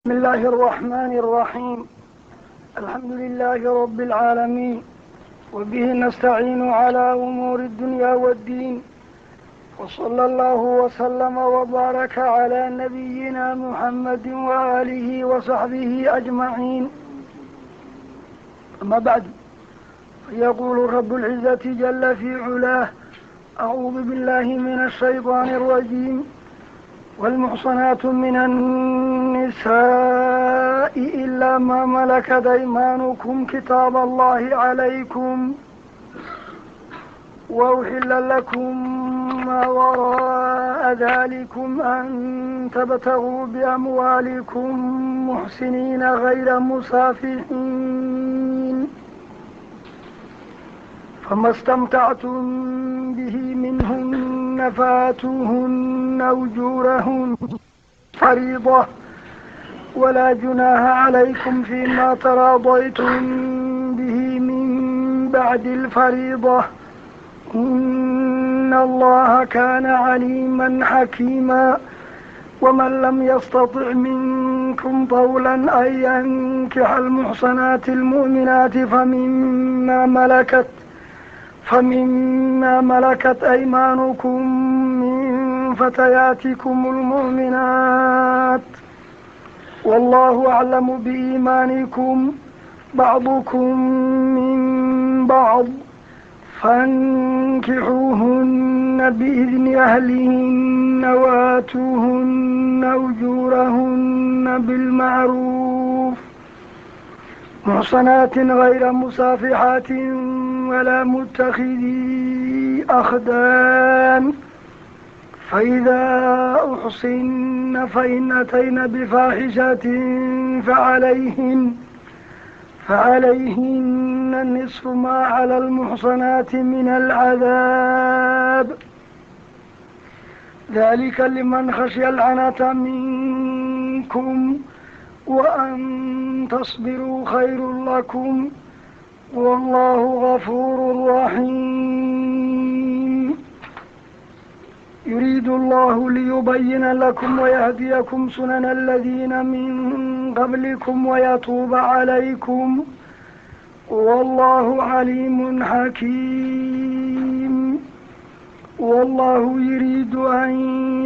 بسم الله الرحمن الرحيم. الحمد لله رب العالمين، وبه نستعين على أمور الدنيا والدين، وصلى الله وسلم وبارك على نبينا محمد وآله وصحبه أجمعين. أما بعد، فيقول رب العزة جل في علاه: أعوذ بالله من الشيطان الرجيم. والمحصنات من النساء إلا ما ملكت أيمانكم كتاب الله عليكم، وأحل لكم ما وراء ذلكم أن تبتغوا بأموالكم محسنين غير مسافحين، فما استمتعتم به منهن فاتوهن أجورهن فريضة، ولا جناح عليكم فيما تراضيتم به من بعد الفريضة، إن الله كان عليما حكيما. ومن لم يستطع منكم طولا أن ينكح المحصنات المؤمنات فمما ملكت أيمانكم من فتياتكم المؤمنات، والله أعلم بإيمانكم، بعضكم من بعض، فانكحوهن بإذن أهلهن وآتوهن أجورهن بالمعروف، محصنات غير مسافحات ولا متخذي أخدان، فإذا أحصن فإن أتين بفاحشة فعليهن نصف ما على المحصنات من العذاب، ذلك لمن خشي العنة منكم، وأن تصبروا خير لكم، والله غفور رحيم. يريد الله ليبين لكم ويهديكم سنن الذين من قبلكم ويتوب عليكم، والله عليم حكيم. والله يريد أن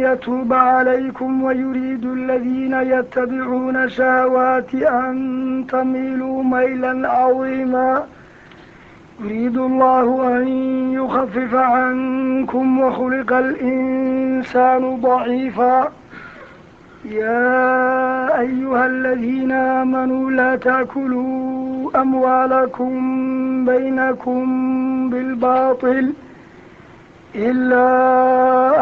يتوب عليكم، ويريد الذين يتبعون الشهوات أن تميلوا ميلا عظيما. يريد الله أن يخفف عنكم، وخلق الإنسان ضعيفا. يا أيها الذين آمنوا لا تأكلوا أموالكم بينكم بالباطل إلا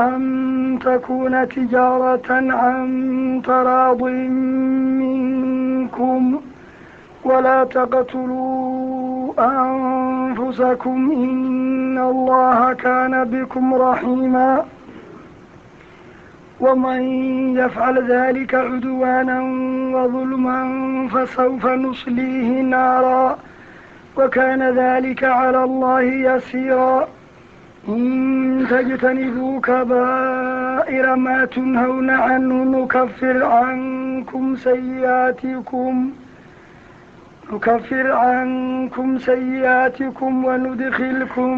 أن تكون تجارة عن تراض منكم، ولا تقتلوا أنفسكم، إن الله كان بكم رحيما. ومن يفعل ذلك عدوانا وظلما فسوف نصليه نارا، وكان ذلك على الله يسيرا. إن تجتنبوا كبائر ما تنهون عنه نكفر عنكم سيئاتكم وندخلكم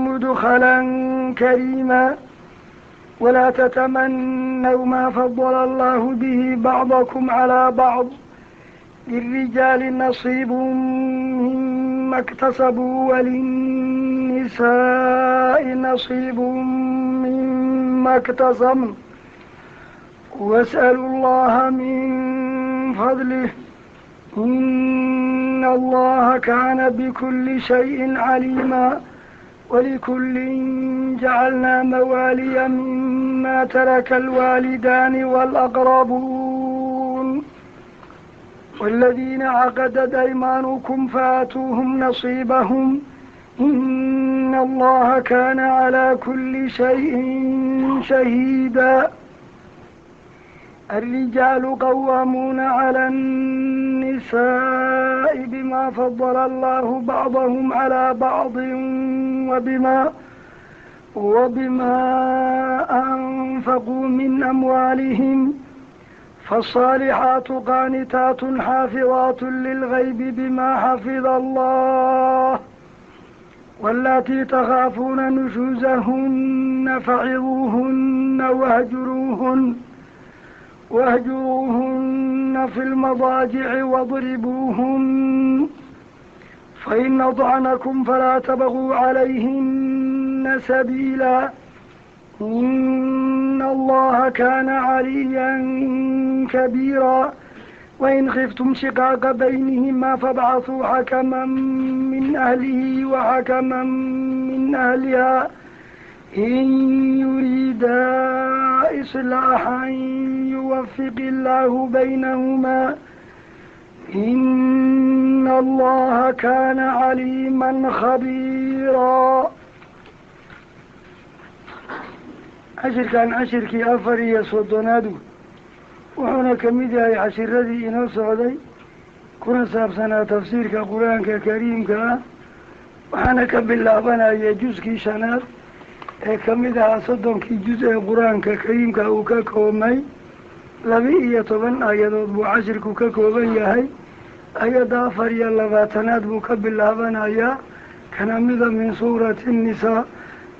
مدخلا كريما. ولا تتمنوا ما فضل الله به بعضكم على بعض، للرجال نصيب مما اكتسبوا وللنساء نصيب مما اكتسبن، واسألوا الله من فضله، إن الله كان بكل شيء عليما. ولكل جعلنا موالي مما ترك الوالدان والأقربون، والذين عقدت أيمانكم فآتوهم نصيبهم، إن الله كان على كل شيء شهيدا. الرجال قوامون على النساء بما فضل الله بعضهم على بعض وبما أنفقوا من أموالهم، فالصالحات قانتات حافظات للغيب بما حفظ الله واللاتي تخافون نشوزهن فعظوهن واهجروهن في المضاجع واضربوهن فإن أطعنكم فلا تبغوا عليهن سبيلا إن الله كان عليا كبيرا. وإن خفتم شقاق بينهما فابعثوا حكما من أهله وحكما من أهلها إن يريدا إصلاحا يوفق الله بينهما إن الله كان عليما خبيرا. cashirkan cashirkii 34aad wuxuuna ka mid yahay cashiradii inoo socday kuna saabsanaa tafsiirka qur-aanka kariimka ah. Waxaana ka bilaabanaya juskii 5aad ee kamid ahaa 30kii juz ee qur-aanka kariimka uu ka koobmay. 12 aayadood buu cashirku ka kooban yahay. Ayadda 24aad buu ka bilaabanayaa, kana mida min suurati nnisaa.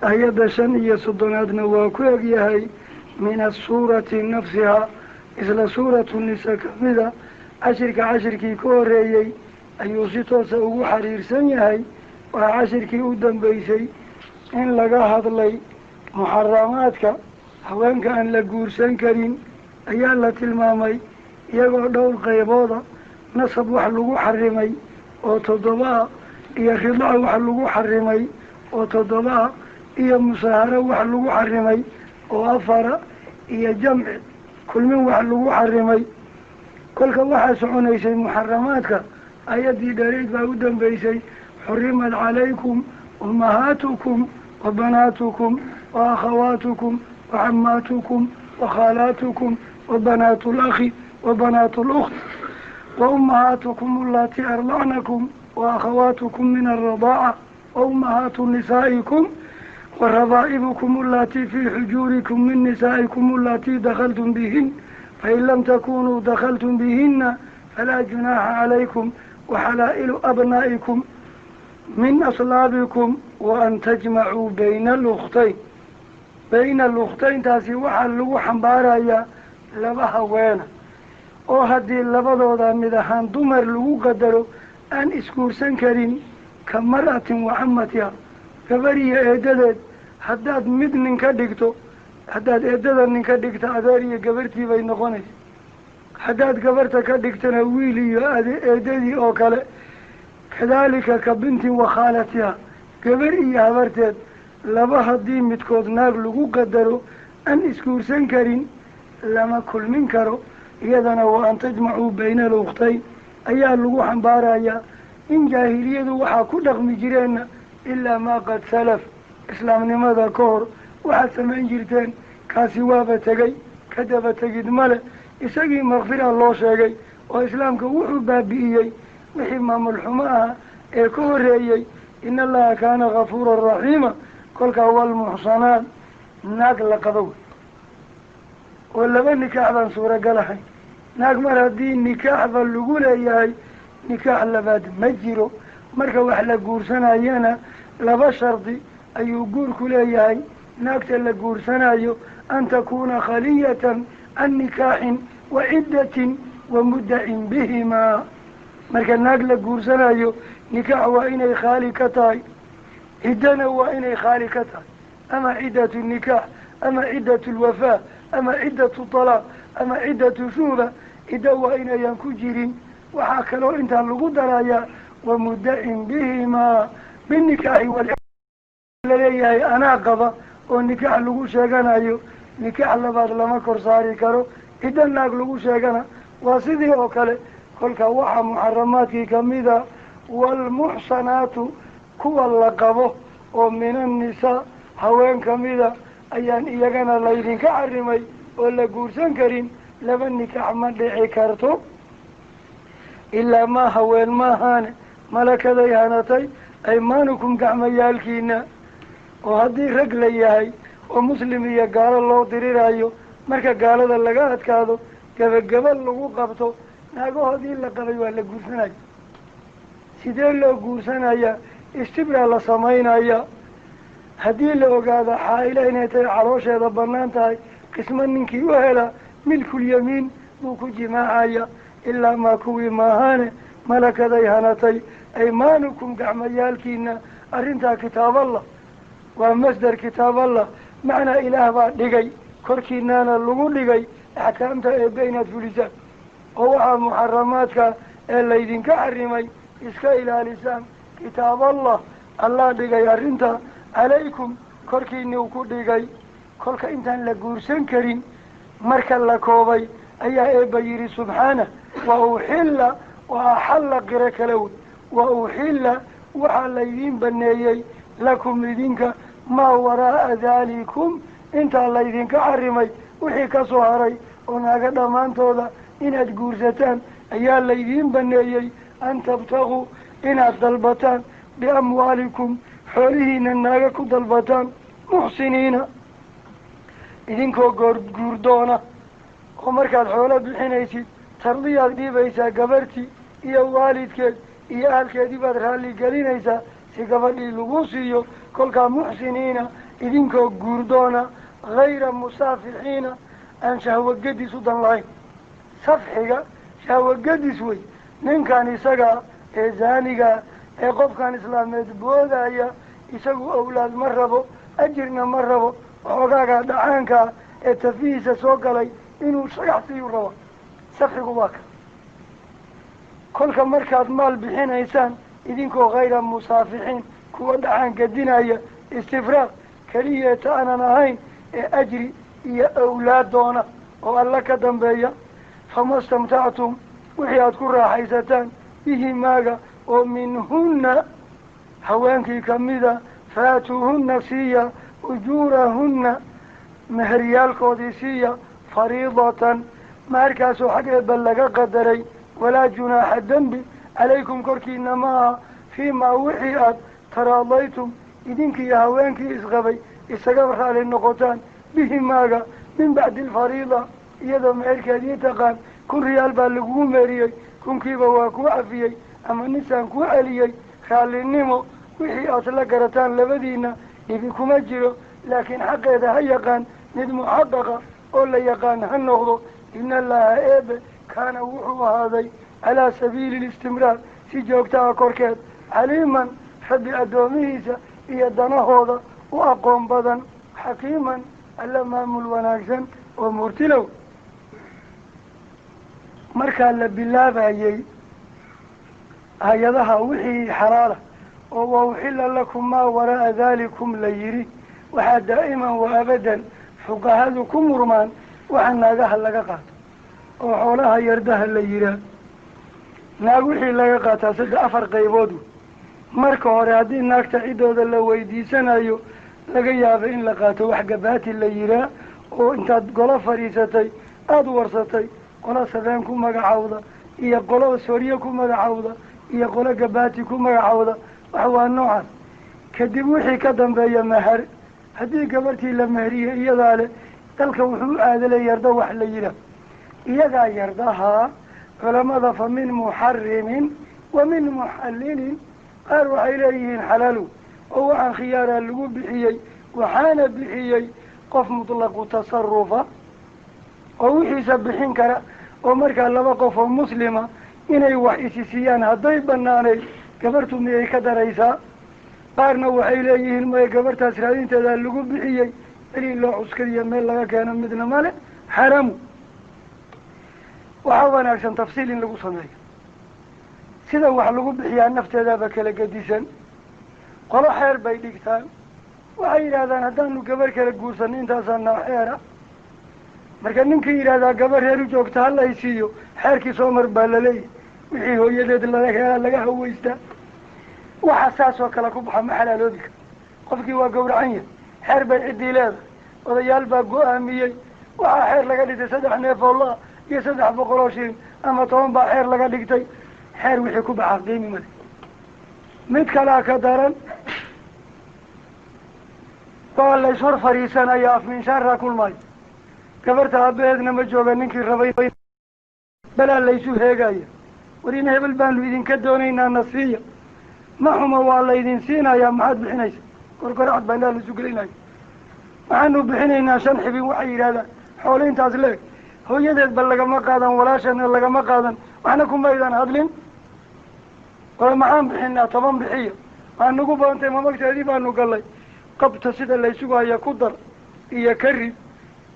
Ayadda 35aadna waa ku egyahay min asuurati nafsihaa, isla suuratu nisa kamida. Cashirka cashirkii ka horeeyey ayuu si toosa ugu xariirsan yahay. Waxaa cashirkii u dambeysay in laga hadlay muxaramaadka haweenka aan la guursan karin ayaa la tilmaamay, iyagoo dhowr qaybooda nasab wax lagu xarimay oo 7 ah, iyo ridac wax lagu xarimay oo 7 ah, iyo musaaharo wax lagu xarimay oo 4, iyo jamci kulmin wax lagu xarimay. Kolka waxaa soconaysay muxaramaadka. Ayaddii dheerayd baa u dambeysay, xurimad calaykum ummahaatukum wa banaatukum wa akhawaatukum wa cammaatukum wa khaalaatukum wa banaatu lakhi wa banaatu lukht wa ummahaatukum allatii ardacnakum wa akhawaatukum min alradaaca wa ummahaatu nisaa'ikum وربائبكم اللاتي في حجوركم من نسائكم اللاتي دخلتم بهن فإن لم تكونوا دخلتم بهن فلا جناح عليكم وحلائل أبنائكم من أصلابكم وأن تجمعوا بين الأختين. بين الأختين تاسي وحلو حنبارايا لبها وينه oo haddii labadooda mid ahaan dumar lagu qadaro aan isguursan karin, ka mar'atin wa camatiha, gabar iyo eedadeed haddaad mid nin ka dhigto, haddaad eedada nin ka dhigto adeer iyo gabartii bay noqonaysa, haddaad gabarta ka dhigtana wiil iyo eedadii oo kale. Kadaalika ka bintin wa khaalatiha, gabar iyo habarteed laba haddii midkood naag lagu qadaro aan isguursan karin lama kulmin karo. Iyadana wa an tajmacuu bayna al-ukhtayn ayaa lagu xambaarayaa. In jaahiliyadu waxaa ku dhaqmi jireenna ilaa maa qad salaf, islaamnimada ka hor waxaad samayn jirteen kaasi waaba tegay, ka daba tegid male. Isagii makfira loo sheegay oo islaamka wuxuu baabi'iyey wixii maamul xumo ah ee ka horeeyey. In allaha kaana ghafuuran raxiima. Kolkaa walmuxsanaad naag la qabo oo laba nikaax baan suuragalahay. Naag mar haddii nikaaxba lagu leeyahay nikaax labaad ma jiro. Marka wax la guursanayana laba shardi ayuu guurku leeyahay. Naagta la guursanayo an takuuna khaliyatan can nikaaxin wa ciddatin wa muddacin bihimaa. Marka naag la guursanayo nikaax waa inay khaali ka tahay, ciddana waa inay khaali ka tahay, ama ciddatu nikaax ama ciddatu lwafaa ama ciddatu talaaq ama ciddatu shuuba, cidda waa inayan ku jirin. Waxaa kaloo intaa lagu darayaa wa muddacin bihimaa binikaaxi laleeyahay anaa qaba oo nikaax lagu sheeganayo, nikaax labaad lama kor saari karo. Cidda naag lagu sheegana waa sidii oo kale. Kolka waxaa muxaramaadkii kamida walmuxsanaatu kuwa la qabo oo min annisaa haween kamida ayaan iyagana laydinka xarimay oo la guursan karin. Laba nikaax ma dhici karto ilaa maa haween maahaane malakaday hanatay aymaanukum gacmayaalkiina. Oo haddii rag la yahay oo muslim iyo gaalo loo dirirayo, marka gaalada laga adkaado gabagaba lagu qabto naagahoodii la qabay waa la guursanaya. Sidee loo guursanaya? Istibraa la samaynaya. Haddii la ogaado xaa-ila inay tahay caloosheeda bannaan tahay, qismo ninkii u hela milkulyamiin buu ku jimaacaya. Ilaa maa kuwii maahaane malakaday hanatay aymaanukum gacmayaalkiina. Arrintaa kitaaballah waa masdar kitaaballah, macnaa ilaah baa dhigay, korkiinaana lagu dhigay axkaamta eebbe inaad fulisaan oo waxaa muxaramaadka ee laydinka xarimay iska ilaalisaan. Kitaaballah allah dhigay arrinta calaykum korkiinuu ku dhigay. Kolka intaan la guursan karin marka la koobay ayaa eebba yidhi subxaanah wa uxilla wa axalla qiro kala wey wa uxilla waxaa laydiin baneeyey lakum idinka maa waraa'a daalikum intaa laydinka xarimay wixii ka soo haray oo naaga dhammaantooda inaad guursataan ayaa laydiin baneeyey. An tabtaguu inaad dalbataan biamwaalikum xoolihiina naaga ku dalbataan muxsiniina idinkoo guurdoona oo markaad xoolo bixinaysid tardiyaad dhiibaysaa gabartii iyo waalidkeed iyo ahalkeedii baad raalli gelinaysaa si gabadhii lagu siiyo. Kolkaa muxsiniina idinkoo guurdoona hayra musaafixiina aan shahwagadis u dan lahayn. Safxiga shahwagadis wey, ninkan isaga ee zaaniga ee qofkan islaameed boodaya isagu awlaad ma rabo, ajirna ma rabo, waxoogaagaa dhacaankaa ee tafihiisa soo galay inuu shagax siiyuu rabo. Safxigu waa ka. Kolka markaad maal bixinaysaan idinkoo hayra musaafixiin kuwa dhacaan gadinaya istifraaq keliyeeta aanan ahayn ee ajri iyo awlaad doona oo alla ka dambeeya. Fama istamtactum wixii aad ku raaxaysataan bihi maaga oo minhunna haweenkii kamida faatuuhunna siiya ujuurahunna meheryaalkoodii siiya fariidatan maharkaasoo xag eebba laga qadaray. Walaa junaaxa dembi calaykum korkiina ma aha fiimaa wixii aad taraadaytum idinkiiyo haweenkii isqabay isaga raali noqotaan bihi maaga min bacdi alfariida iyadoo meherkeedii taqaan. 1000 riyaal baa lagugu meeriyey, 1000kiiba waa kuu cafiyey ama nisaan kuu celiyey raallinimo wixii aad la garataan labadiina dhibi kuma jiro, laakiin xaqeeda ha yaqaan mid muxaqaqa oo la yaqaan ha noqdo. Ina allaha eebe kaana wuxuu ahaaday calaa sabiili listimraar si joogtaha korkeed caliiman rabbi addoomihiisa iyo danahooda u aqoon badan, xakiiman alla maamul wanaagsan oo murtilow. Markaa la bilaabayey aayadaha wixii xalaala oo wa uxilla lakum maa waraa'a daalikum la yidhi, waxaa daa'iman wa abadan fuqahadu ku murmaan waxa naagaha laga qaato oo xoolaha yardaha la yihaa. Naag wixii laga qaataa 3-4 qaybood. Marka hore haddii naagta ciddooda la weydiisanayo laga yaabo in la qaato wax gabaati la yihaa oo intaad golo fadhiisatay aada warsatay qolo sabeen ku magacawda iyo qolo soorye ku magacawda iyo qolo gabaati ku magacawda, wax waa noocaas. Kadib wixii ka dambeeya mahar, haddii gabartii la mehriye iyadaa leh dalka wuxuu u aadalay yarda wax la yihaa. Iyagaa yardahaa culamada fa min muxarimin wa min muxallilin, qaar waxay leeyihiin xalaalow oo waxaan khiyaaraa lagu bixiyey, waxaana bixiyey qof mutlaqu tasarufa oo wixiisa bixin kara, oo markaa laba qof oo muslima inay wax isi siiyaan hadday banaanayd gabartu miyay ka daraysaa? Qaarna waxay leeyihiin maya, gabartaas raadinteedaa lagu bixiyey, daliil loo cuskadiyo meel laga keeno midna male, xaraamu. Waxaa wanaagsan tafsiil in lagu sameeyo sida wax lagu bixiyaa nafteedaaba kala gedisan. Qolo xeer bay dhigtaan, waxay yidhahdaan haddaanu gabar kala guursanno intaasaa noo xeera. Marka ninkii yidhahdaa gabar reer u joogta ha lay siiyo, xeerkii soo mar baa laleeyahy, wixii hooyadeed laga helaa laga haweystaa. Waxa saasoo kale ku baxa ma xalaaloobi karo, qofkii waa gowracan yahay, xeer bay ciddii leedahay, odayaal baa go-aamiyey. Waxaa xeer laga dhigtay 3 neef oo lo-a iyo 300 oo shilin ama 10 baa xeer laga dhigtay. Xeer wixii ku baxaa qiimi male. Mid kalaa ka daran, waa la ishor fadhiisanaya, afminshaarraa kulmaayo, gabarta aabaheedna ma jooga ninkii rabay. Balaa laysu heegaya, war in hebel baanu idinka doonaynaa nasiiya, ma xuma waa laydin siinayaa, maxaad bixinaysa? Gorgoracad baa indhaha laisu gelinaya. Maxaanu bixinaynaa 5 xibin waxay yidhahdaan xoolo intaas leeg, hooyadeed ba lagama qaadan, walaashana lagama qaadan, waxna kumaydaan hadlin. War maxaan bixinaa? 10 bixiya, waa nagu badantay, mamagteedii baanu galnay. Qabta sida laysugu haya ku dar iyo ka rid,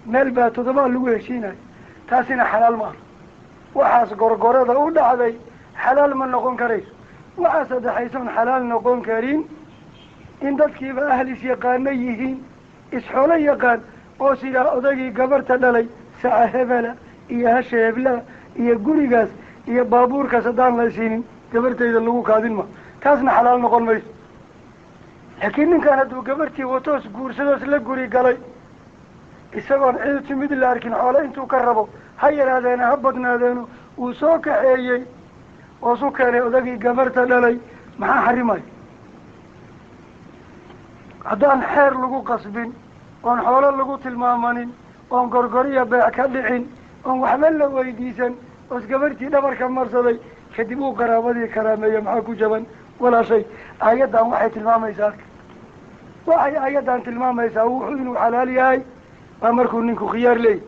meel baa 7 lagu heshiinayo. Taasina xalaal ma aha. Waxaas gorgorada u dhacday xalaal ma noqon karayso. Waxaa saddexaysoon xalaal noqon karin in dadkiiba ahal is-yaqaano yihiin, isxoolo yaqaan, oo sidaa odagii gabarta dhalay saca hebela iyo hasha heblaa iyo gurigaas iyo baabuurkaas haddaan la siinin gabartayda lagu kaadin ma, taasna xalaal noqon mayso. Laakiin ninkan hadduu gabartii watoos guursadoos la guri galay, isagoon cid timid la arkin, xoolo intuu ka rabo ha yaraadeeno ha badnaadeeno uu soo kaxeeyey oo su keenay odagii gabarta dhalay, maxaa xarimayo? Haddaan xeer lagu qasbin, oon xoolo lagu tilmaamanin, oon gorgoriya beec ka dhicin, oon waxba la weydiisan, oos gabartii dhabarka marsaday, kadib uu qaraabadii karaameeya, maxaa ku jaban? Walaashay, aayaddan waxay tilmaamaysaa, waxay aayaddan tilmaamaysaa wuxuu inuu xalaal yahay waa markuu ninku khiyaar leeyahy.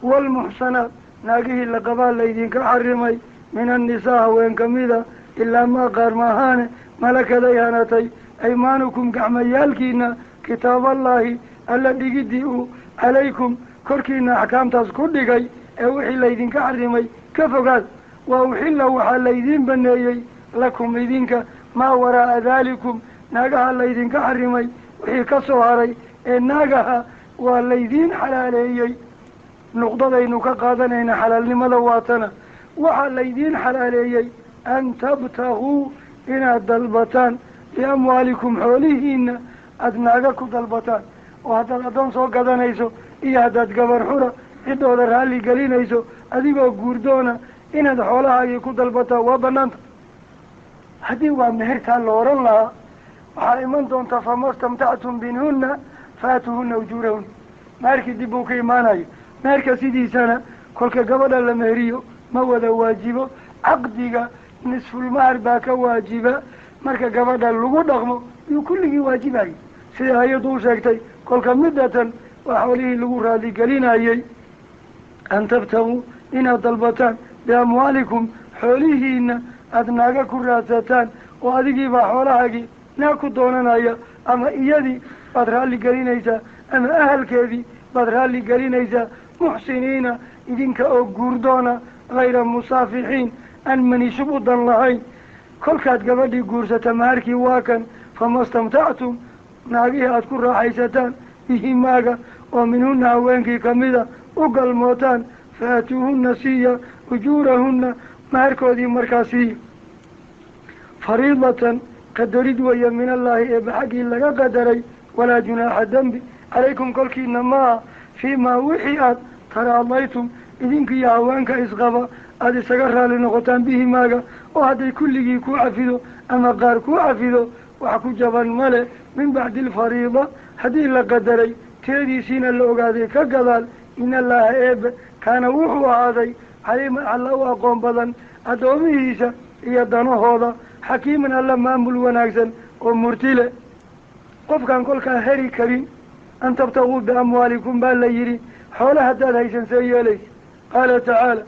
Waalmuxsanaat, naagihii la qabaa laydinka xarimay, min annisaa haween kamida, ilaa maa qaar maahaane malakaday hanatay aymaanukum gacmayaalkiina, kitaaballaahi alla dhigidii uu calaykum korkiina axkaamtaas ku dhigay ee wixii laydinka xarimay ka fogaad. Wa uxilla waxaa laydiin baneeyey lakum idinka maa waraa'a daalikum, naagaha laydinka xarimay wixii ka soo haray ee naagaha waa laydiin xalaaleeyey. Nuqdadaynu ka qaadanayna xalaalnimada waatana, waxaa laydiin xalaaleeyey an tabtaguu inaad dalbataan biamwaalikum xoolihiina aada naaga ku dalbataan, oo haddaad addoon soo gadanayso iyo haddaad gabar xura ciddooda raalli gelinayso adigoo guurdoona inaad xoolahaagii ku dalbataa waa banaanta. Haddii waa mehertaa la oran lahaa, waxaa iman doonta fama stamtactum minhunna faatuhunna ujuurahunna. Meherkii dib buu ka imaanayo. Meherka sidiisana kolka gabadha la meheriyo ma wada waajibo, caqdiga nisfulmahar baa ka waajiba. Marka gabadha lagu dhaqmo yuu kulligii waajibayo, sida hay-addu u sheegtay. Kolka midatan waa xoolihii lagu raaligelinayey. An tabtaguu inaad dalbataan biamwaalikum xoolihiina aada naaga ku raadsataan, oo adigiibaa xoolahaagii naag ku doonanaya, ama iyadii baad raalli gelinaysaa ama ahalkeedii baad raalli gelinaysaa. Muxsiniina idinka oo guurdoona, hayra musaafixiin aan manishub u dan lahayn. Kolkaad gabadhii guursata maharkii waa kan, fama stamtactum naagihii aada ku raaxaysataan bihi maaga oo minhunna haweenkii kamida u galmootaan, faatuuhunna siiya ujuurahunna maharkoodii markaa siiya. Fariidatan qadarid weeye min allaahi eeba xaggii laga qadaray. Walaa junaaxa dembi calaykum kolkiina maaha fiimaa wixii aad taraadaytum idinkiiyo haweenka isqaba aada isaga raali noqotaan bihi maaga, oo hadday kulligii ku cafido ama qaar ku cafido wax ku jaban male. Min bacdi alfariida haddii la qadaray teediisiina la ogaaday ka gadaal. In allaaha eebe kaana wuxuu ahaaday caliiman alla u aqoon badan addoomihiisa iyo danahooda, xakiiman alla maamul wanaagsan oo murtile. Qofkaan kolkaa heri karin an tabtaguu biamwaalikum baa la yidhi, xoole haddaad haysan see yeelaysa. Qaala tacaala,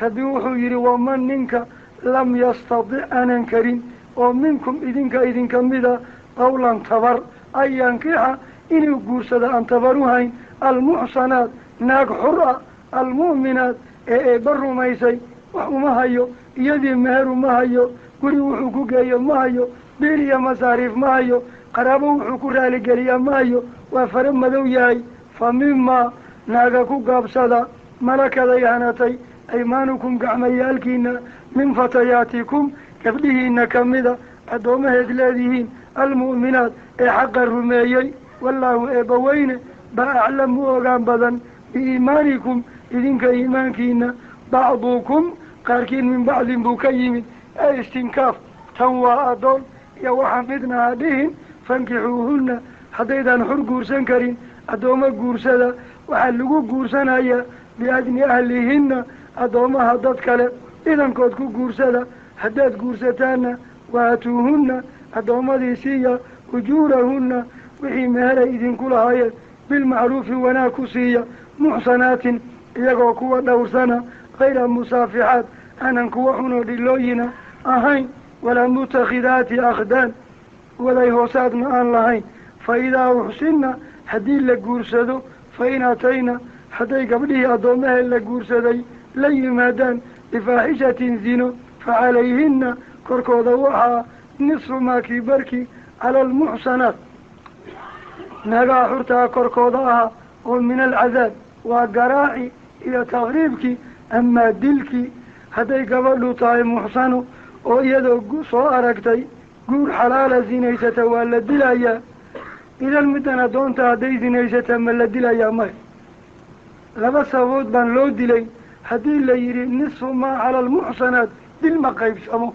rabbi wuxuu yidhi waman ninka lam yastadic aanan karin oo minkum idinka idinka mida qawlan tabar an yankixa inuu guursada aan tabar u hayn almuxsanaat naag xur ah almu'minaat ee eebba rumaysay, wax uma hayo, iyadii meher uma hayo, guri wuxuu ku geeyo ma hayo, biil iyo masaariif ma hayo, qaraabo wuxuu ku raaligeliyaa ma hayo, waa fara madow yahay. Fa mimaa naaga ku gaabsada malakaday hanatay aymaanukum gacmayaalkiina min fatayaatikum gabdhihiina kamida addoomaheed leedihiin almu'minaat ee xaqa rumeeyey. Wallaahu eebba weyne baa aclamu ogaan badan biiimaanikum idinka iimaankiina, bacdukum qaarkiin min bacdin buu ka yimid. Ee istinkaaf tan waa addoon iyo waxaa midna ha dhihin. Fankixuuhunna haddaydaan xur guursan karin addoommo guursada, waxaa lagu guursanayaa biadni ahlihinna addoomaha dad kale idankood ku guursada haddaad guursataanna waatuuhunna addoommadii siiya ujuurahunna wixii mehelay idinku lahaayeen bilmacruufi wanaag ku siiya muxsanaatin iyagoo kuwa dhowrsana kayra musaafixaat aanan kuwa xunoo dhilooyina ahayn walaa mutakhidaati akhdaan waday hoosaadna aan lahayn fa idaa uxsinna haddii la guursado fa in atayna hadday gabdhihii addoommahee la guursaday la yimaadaan bifaaxishatin zino fa calayhinna korkooda waxaa nisfu maakii barki cala almuxsanaat naagaha xurtaa korkooda ahaa oo min alcadaab waa garaaci iyo taqriibkii amaa dilkii hadday gabadhu tahay muxsano oo iyadoo soo aragtay guur xalaala zinaysata waa la dilayaa idan middan addoonta hadday zinaysata ma la dilayaa maya laba sababood baan loo dilay haddii la yidhi nisfu maa cala almuxsanaat dil ma qaybsamo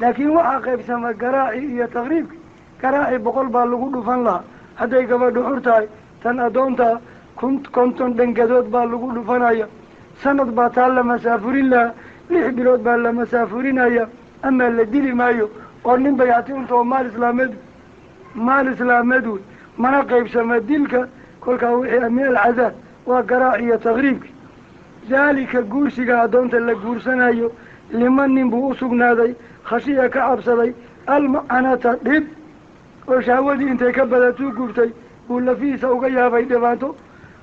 laakiin waxaa qaybsama garaaci iyo taqriibki garaaci 100 baa lagu dhufan lahaa hadday gabadhu xur tahay tan addoontaa 50 dhangadood baa lagu dhufanaya sanad baa taa la masaafurin lahaa 6 bilood baa la masaafurinaya amaa la dili maayo oo nin bay hati untoo maal islaameed wey mana qaybsama dilka kolkaa wixii min alcadaab waa garaaci iyo taqriibki daalika guursiga addoonta la guursanayo liman nin buu u sugnaaday khashiya ka cabsaday almacanata dhib oo shahwadii intay ka badatuu gubtay buu lafihiisa uga yaabay dhibaato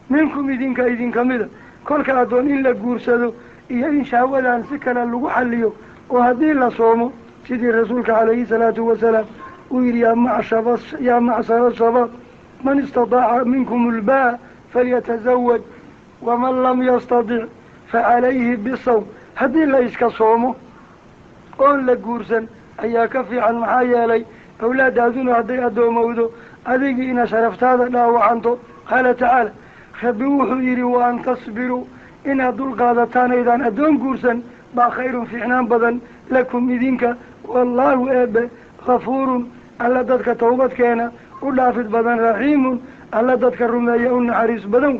minkum idinka idinka mida kolka addoon in la guursado iyo in shahwadan si kale lagu xalliyo oo haddii la soomo sidii rasuulka calayhi salaatu wasalaam uu yidhi yaa macshara shabaab man istataaca minkum ulbaa falyatazawaj waman lam yastatic fa calayhi bisawm haddii la iska soomo oon la guursan ayaa ka fiican maxaa yeelay awlaadaaduna hadday addoomowdo adigii ina sharaftaada dhaawacanto qaala tacaala rabbi wuxuu yidhi wa an tasbiruu inaad dulqaadataan aydaan addoon guursan baa khayrun fiicnaan badan lakum idinka wallaahu eebe ghafuurun alla dadka towbadkeena u dhaafid badan raxiimun alla dadka rumeeya u naxariis badan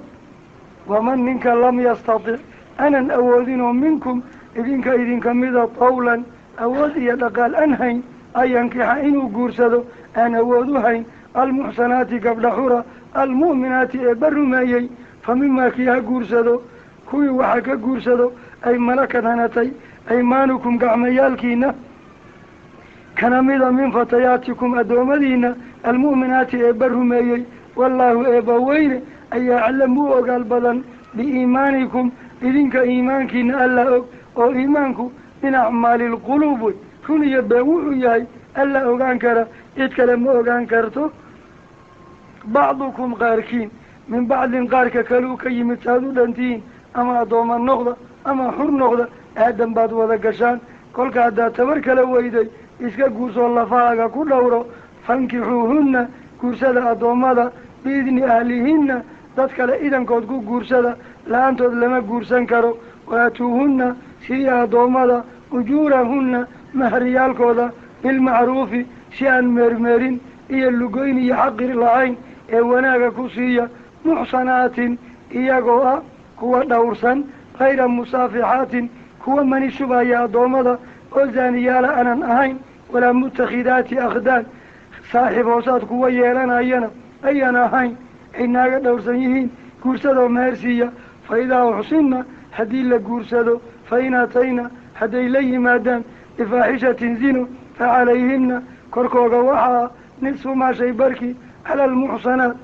waman ninka lam yastatic anan awoodinoo minkum idinka idinka mida tawlan awood iyo dhaqaal an hayn an yankixa inuu guursado aan awood u hayn almuxsanaati gabdha xura almu'minaati eebba rumeeyey fa mimaa kii ha guursado kuwii waxaa ka guursado ay malakad hanatay aymaanukum gacmayaalkiina kana mida min fatayaatikum addoommadiina almu'minaati eebba rumeeyey wallaahu eebba weyne ayaa aclamu u ogaal badan biiimaanikum idinka iimaankiina alla og oo iimaanku min acmaali alquluub wey run iyo been wuxuu yahay alla ogaan kara cid kale ma ogaan karto bacdukum qaarkiin min bacdin qaarka kaluu ka yimid saad u dhantihiin ama addooma noqda ama xur noqda aadan baad wada gashaan kolka haddaad tabar kala weyday iska guursoo lafahaaga ku dhowro fankixuuhunna guursada addoommada biidni ahlihinna dad kale idankood ku guursada la-aantood lama guursan karo waatuuhunna sidii addoommada ujuurahunna mahriyaalkooda bilmacruufi si aan meermeerin iyo lugoyn iyo xaqir lahayn ee wanaaga ku siiya muxsanaatin iyagoo ah kuwa dhowrsan kayra musaafixaatin kuwa mani shubaya addoommada oo zaaniyaala aanan ahayn walaa mutakhidaati akhdaan saaxiib hoosaad kuwa yeelanayana ayaan ahayn ay naaga dhowrsan yihiin guursadoo meher siiya fa idaa uxsinna haddii la guursado fa in atayna hadday la yimaadaan bifaaxishatin zino fa calayhinna korkooga waxaa nisfu maa shay barkii cala almuxsanaat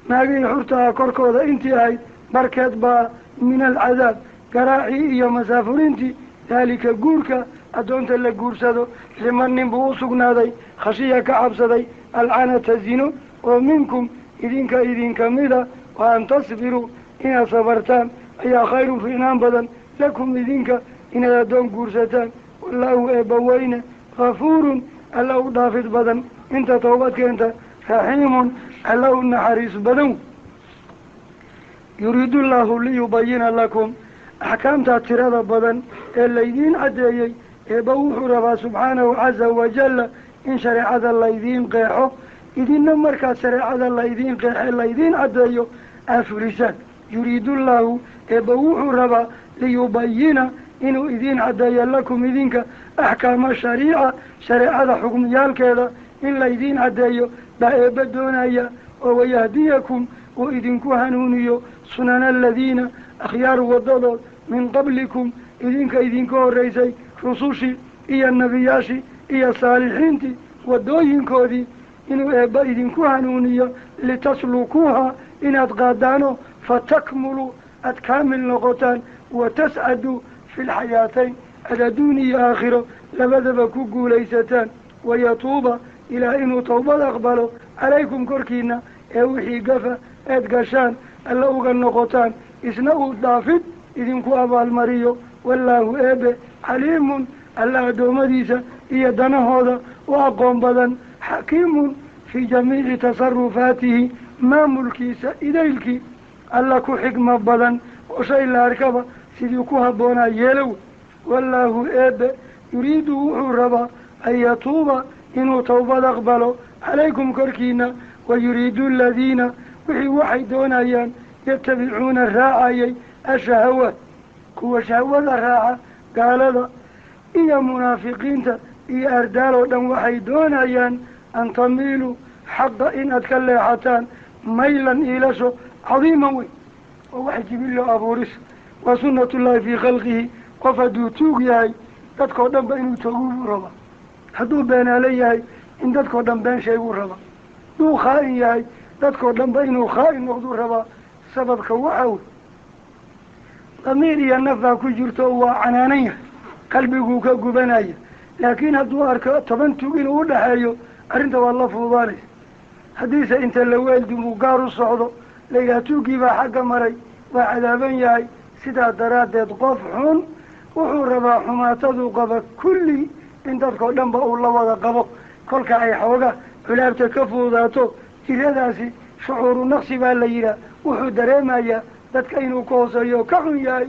naagihii xurtaha korkooda intii ahayd barkeed baa min alcadaab garaacii iyo masaafurintii daalika guurka addoonta la guursado liman nin buu u sugnaaday khashiya ka cabsaday alcanata zino oo minkum idinka idinka mida wa an tasbiruu inaad sabartaan ayaa khayrun fiicnaan badan lakum idinka inaad addoon guursataan wallaahu eebba weyne ghafuurun alla u dhaafid badan inta towbad keenta raxiimun alla u naxariis badan yuriidu llaahu liyubayina lakum axkaamtaa tirada badan ee laydiin caddeeyey eebba wuxuu rabaa subxaanahu caza wajalla in shareecada laydiin qeexo idinna markaa shareecada laydiin qeexe laydiin caddeeyo aa fulisaan yuriidu llaahu eebba wuxuu rabaa liyubayina inuu idiin caddeeyo lakum idinka axkaama shariica shareecada xukmiyaalkeeda in laydiin caddeeyo baa eebba doonaya oo wayahdiyakum uu idinku hanuuniyo sunana aladiina akhyaar wadadood min qablikum idinka idinka horreysay rusushii iyo nebiyaashii iyo saalixiintii wadooyinkoodii inuu eebba idinku hanuuniyo litaslukuuha inaad qaadaano fatakmuluu aad kaamil noqotaan watascaduu fi lxayaatayn aad adduun iyo aakhiro labadaba ku guulaysataan wayatuuba ilaah inuu towbad aqbalo calaykum korkiina ee wixii gafa eed gashaan alla uga noqotaan isna uu dhaafid idinku abaalmariyo wallaahu eebe caliimun alla addoommadiisa iyo danahooda u aqoon badan xakiimun fii jamiici tasarufaatihi maamulkiisa idaylkii alla ku xikma badan oo shay la arkaba sidii ku habboonaa yeelow wallaahu eebe yuriidu wuxuu rabaa an yatuuba inuu towbad aqbalo calaykum korkiina wayuriidu aladiina wixii waxay doonayaan yatabicuuna raacayay ashahawaat kuwa shahwada raaca gaalada iyo munaafiqiinta iyo ardaal oo dhan waxay doonayaan an tamiiluu xaqa inaad ka leexataan maylan iilasho cadiiman weyn oo wax jibillo abuuris waa sunnatullaahi fii khalqihi qof hadduu tuug yahay dadkoo dhan ba inuu tooguu buu rabaa hadduu beenaale yahay in dadkoo dhan been sheeguu rabaa hadduu khaa'in yahay dadkoo dhan ba inuu khaa'in noqduu rabaa sababka waxa wey damiir iyo naf baa ku jirto waa canaanan yahay qalbiguu ka gubanaya laakiin hadduu arko 10 tuug inuu u dhexeeyo arrinta waa la fududaanaysa haddiise inta la weeldumuu gaar u socdo layidhaha tuuggii baa xagga maray waa cadaaban yahay sidaa daraaddeed qof xun wuxuu rabaa xumaataduu qaba kulli in dadkoo dhan ba uu la wada qabo kolka ay xooga culaabta ka fududaato jiradaasi shucuuru naqsi baa la yidhaah wuxuu dareemayaa dadka inuu ka hooseeyo ka xun yahay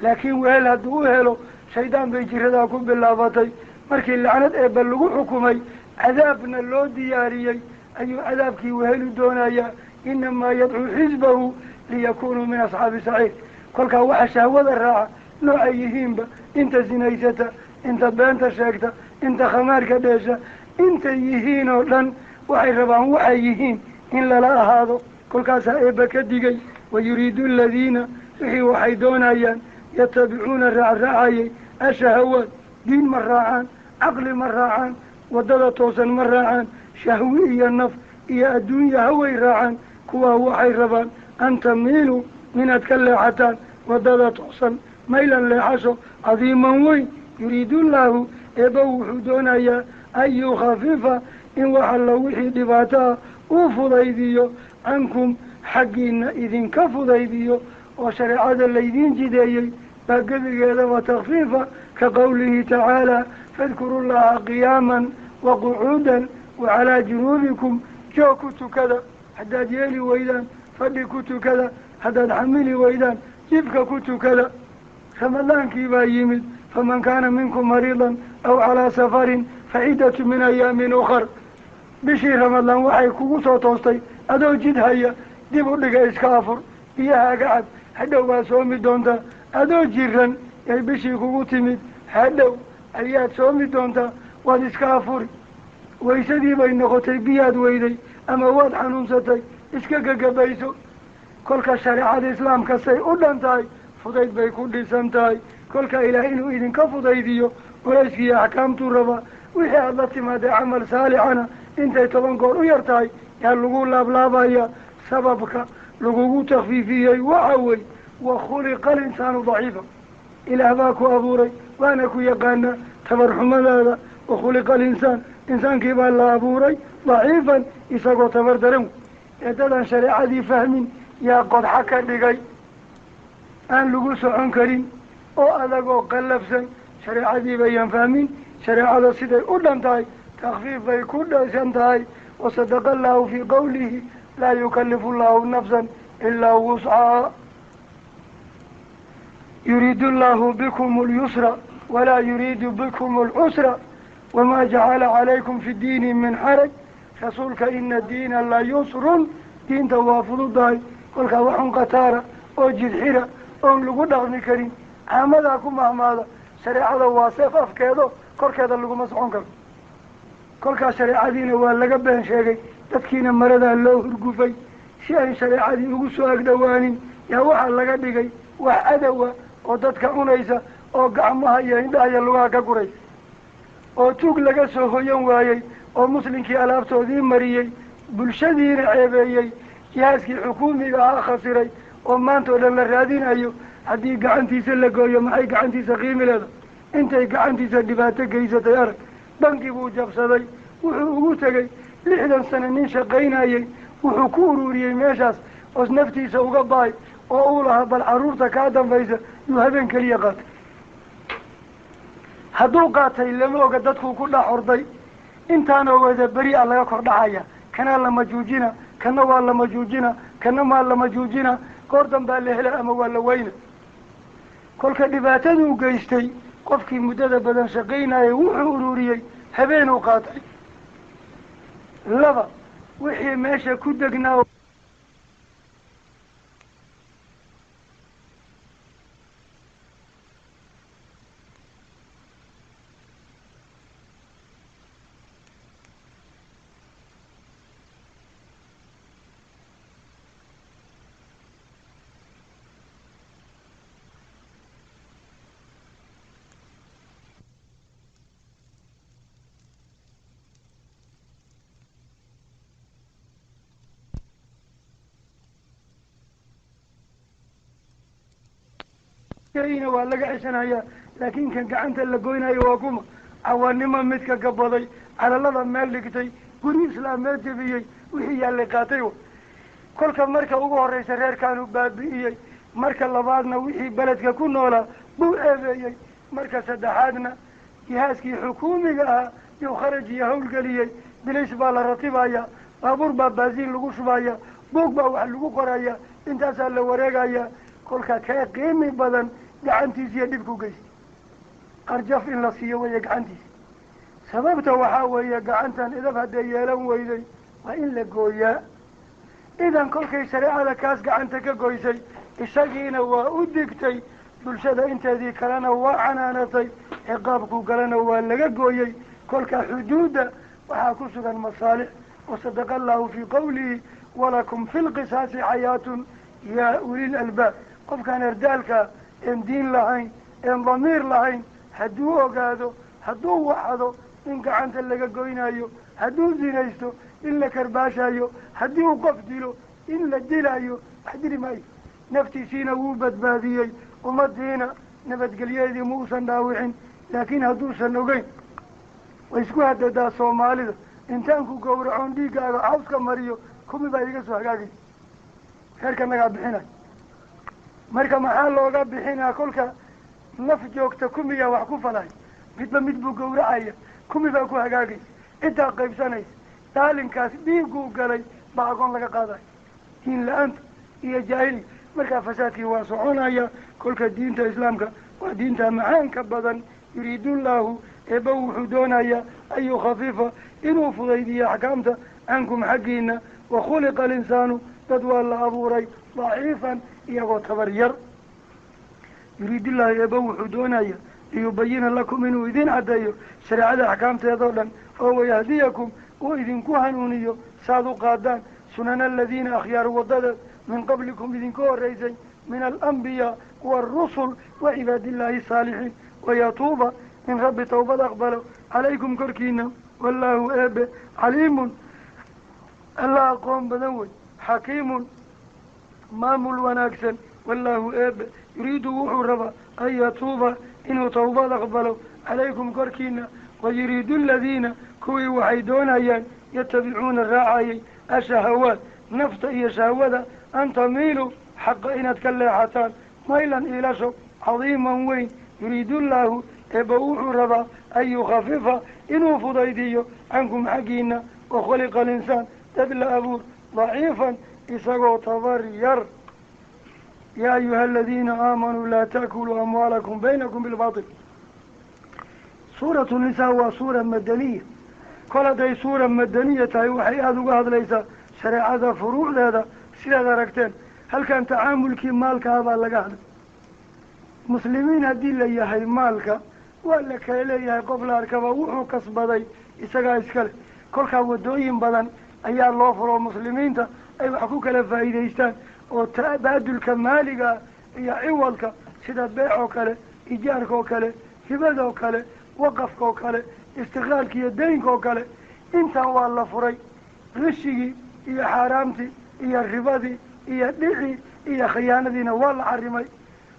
laakiin wehel hadduu u helo shaydaan bay jiradaa ku bilaabatay markii lacnad eebba lagu xukumay cadaabna loo diyaariyey ayuu cadaabkii wehelu doonayaa inamaa yadcuu xisbahu liyakunuu min asxaabi saciir kolkaa waxa shahwada raaca noocay yihiinba inta sinaysata inta beenta sheegta inta khamaarka dheesha intay yihiin oo dhan waxay rabaan waxay yihiin in lala ahaado kolkaasaa eebba ka digay wayuriidu aladiina wixii waxay doonayaan yatabicuuna raacraacayay ashahawaat diin ma raacaan caqli ma raacaan waddada toosan ma raacaan shahwi iyo naf iyo adduunya haway raacaan kuwaa waxay rabaan an tamiiluu inaad ka leexataan waddada toosan maylan leexasho cadiiman weyn yuriidullaahu eebba wuxuu doonayaa an yukhafifa in wax alla wixii dhibaato ah uu fudaydiyo cankum xaggiina idinka fudaydiyo oo shareecada laydiin jideeyey baa gebigeedaba takfiifa ka qowlihi tacaalaa fadkuru llaha qiyaaman wa qucuudan wa calaa junuubikum joog ku tukada haddaad yeeli weydaan fadhi ku tukada haddaad xamili weydaan jibka ku tukada ramadaankii baa yimid faman kaana minkum mariidan aw calaa safarin faciddatu min ayaamin ukhar bishii ramadaan waxay kugu soo toostay adoo jid haya dib u dhiga iska afur biyahaaga cab hadhow baad soomi doontaa adoo jiran yay bishii kugu timid hadhow ayaad soomi doontaa waad iska afuri waysadii bay noqotay biyaad weyday ama waad xanuunsatay iska gagabayso kolka shareecada islaamka say u dhan tahay fudayd bay ku dhisan tahay kolka ilaah inuu idinka fudaydiyo culayskiiyo axkaamtuu rabaa wixii aada la timaadee camal saalixana intay 10 goor u yar tahay yaa lagu laablaabaya sababka lagugu takfiifiyey waxa wey wa khuliqa alinsaanu daciifa ilaah baa ku abuuray waana ku yaqaanaa tabarxumadaada wa khuliqa alinsaan insaankii baa la abuuray daciifan isagoo tabar daran ee dadan shareecadii fahmin yaa qodxa ka dhigay aan lagu socon karin oo adagoo qallafsan shareecadii bayaan fahmin shareecada siday u dhan tahay takfiif bay ku dhisan tahay wasadaqa allaahu fii qowlihi laa yukallifu allahu nafsan ilaa wuscaha yuriidu allahu bikum alyusra walaa yuriidu bikum alcusra wamaa jacala calaykum fi ddiini min xaraj rasuulka ina diina la yusrun diinta waa fududahay kolkaa waxun khataara oo jidxira oon lagu dhaqmi karin Caamadaa ku mahmaada shareecada waa seef afkeedo korkeeda laguma socon karo. Kolkaas shareecadiina waa laga been sheegay, dadkiina maradaa loo hurgufay si aan shareecadii ugu soo agdhawaanin. Yaa waxaa laga dhigay wax adowa oo dadka cunaysa oo gacmaha iyo indhaha iyo lugaha ka guraysa, oo tuug laga soo hoyan waayey, oo muslimkii alaabtoodii mariyey, bulshadiina ceebeeyey, jihaaskii xukuumiga ahaa khasiray, oo maanta oo dhan la raadinayo. Haddii gacantiisa la gooyo maxay gacantiisa qiimi leedahay? Intay gacantiisa dhibaato geysatay arag. Banki buu jabsaday, wuxuu ugu tegey 60 sano nin shaqaynayey, wuxuu ku ururiyey meeshaas oos naftiisa uga baay oo uu lahaa bal carruurta kaa dambaysa, yuu habeen keliya qaatay. Hadduu qaatay lama oga, dadkuu ku dhex orday. Intaana wada beri a laga kor dhacaya, kanaa lama juujina, kana waa lama juujina, kana maa lama juujina, goor danbaa la hela ama waa la weyna. Kolka dhibaataduu geystay qofkii muddada badan shaqaynayay wuxuu ururiyey habeenuu qaatay. Laba, wixii meesha ku degnaa ina waa laga ceshanayaa, laakiin kan gacanta la goynayo waa kuma cawanimo midka gabaday, calalada meel dhigtay, guri islaameed jebiyey, wixii yaallay qaatay. Kolka marka ugu horreysa reerkaanu baabi'iyey, marka labaadna wixii beledka ku noolaa buu ceebeeyey, marka saddexaadna jihaaskii xukuumiga ahaa yuu kharaj iyo hawlgeliyey. Bilays baa la ratibaya, baabuur baa baasiin lagu shubaya, buug baa wax lagu qoraya, intaasaa la wareegaya. Kolka kee qiimi badan gacantiisa iyo dhibku geystay? Qarjaf in la siiyo weeye gacantiisa. Sababta waxaa weeye gacantan idab hadday yeelan weyday waa in la gooyaa. Idan kolkay shareecada kaas gacanta ka goysay, isagiina waa u digtay, bulshada inteedii kalena waa canaanatay, ciqaabku galena waa laga gooyey. Kolka xuduudda waxaa ku sugan masaalix. Wasadaqa allahu fii qawlihi walakum fi lqisaasi xayaatun yaa ulil albaab. Qofkaan erdaalka een diin lahayn een damiir lahayn hadduu ogaado hadduu waxdo in gacanta laga goynayo, hadduu zinaysto in la karbaashayo, haddii uu qof dilo in la dilayo, wax dili maayo. Naftiisiina wuu badbaadiyey, ummadiina nabadgelyadeedii muusan dhaawicin. Laakiin hadduusan ogeyn, way isku hadadaa soomaalida, intaan ku gowracoon dhiiggaaga cawska mariyo kumi baa iga soo hagaagaysa, reerka nagaa bixinay. Marka maxaa looga bixinaa? Kolka naf joogta kumiyaa wax ku falay, midba mid buu gowracaya, kumi baa ku hagaagaysa, intaa qaybsanaysa. Daalinkaas dhiigguu galay baa agoon laga qaadayo, diin la-aanta iyo jaahiliga. Markaa fasaadkii waa soconaya. Kolka diinta islaamka waa diinta macaanka badan. Yuriidullaahu eeba wuxuu doonayaa an yukhafifa inuu fudaydiyo axkaamta cankum xaggiina. Wakhuliqa alinsaanu dad waa la abuuray daciifan iyagoo tabar yar. Yuriidullaahu eeba wuxuu doonaya liyubayina lakum inuu idin caddeeyo shareecada axkaamteedoo dhan, oo wayahdiyakum uu idinku hanuuniyo saad u qaadaan sunana aladiina akhyaar wadadeed min qablikum idinka horreysay min alambiyaa waarusul wa cibaadillaahi asaalixiin, wayatuuba in rabbi tawbad aqbalo calaykum korkiina. Wallaahu eebe caliimun alla aqoon badan wey, xakiimun maamul wanaagsan. Wallaahu eebe yuriidu wuxuu rabaa an yatuuba inuu tawbad aqbalo calaykum korkiina. Wayuriidu aladiina kuwii waxay doonayaan yatabicuuna raacayay ashahawaat nafta iyo shahwada an tamiiluu xaqa inaad ka leexataan maylan iilasho cadiiman weyn. Yuriidullaahu eeba wuxuu rabaa an yukhafifa inuu fudaydiyo cankum xaggiina. Wakhuliqa alinsaan dad la abuur daciifan isagoo tabar yar. Yaa ayuha aladiina aamanuu laa ta'kuluu amwaalakum baynakum bilbatil. Suuratu nisaa waa suura madaniya. Kol hadday suura madaniya tahay waxay aada uga hadlaysaa shareecada furuucdeeda. Sidaad aragteen halkan tacaamulkii maalkaha baa laga hadlay. Muslimiin haddii la yahay maalka waa la kala leeyahay, qof la arkaba wuxuu kasbaday isagaa iskale. Kolkaa waddooyin badan ayaa loo furo muslimiinta ay wax ku kala faa'iidaystaan oo tabaadulka maaliga iyo ciwadka, sida beec oo kale, ijaarka oo kale, hibada oo kale, waqafka oo kale, istiqlaalka iyo deynka oo kale. Intan waa la furay. Qishigii iyo xaaraamtii iyo ribadii iyo dhicii iyo khiyaanadiina waa la xarimay.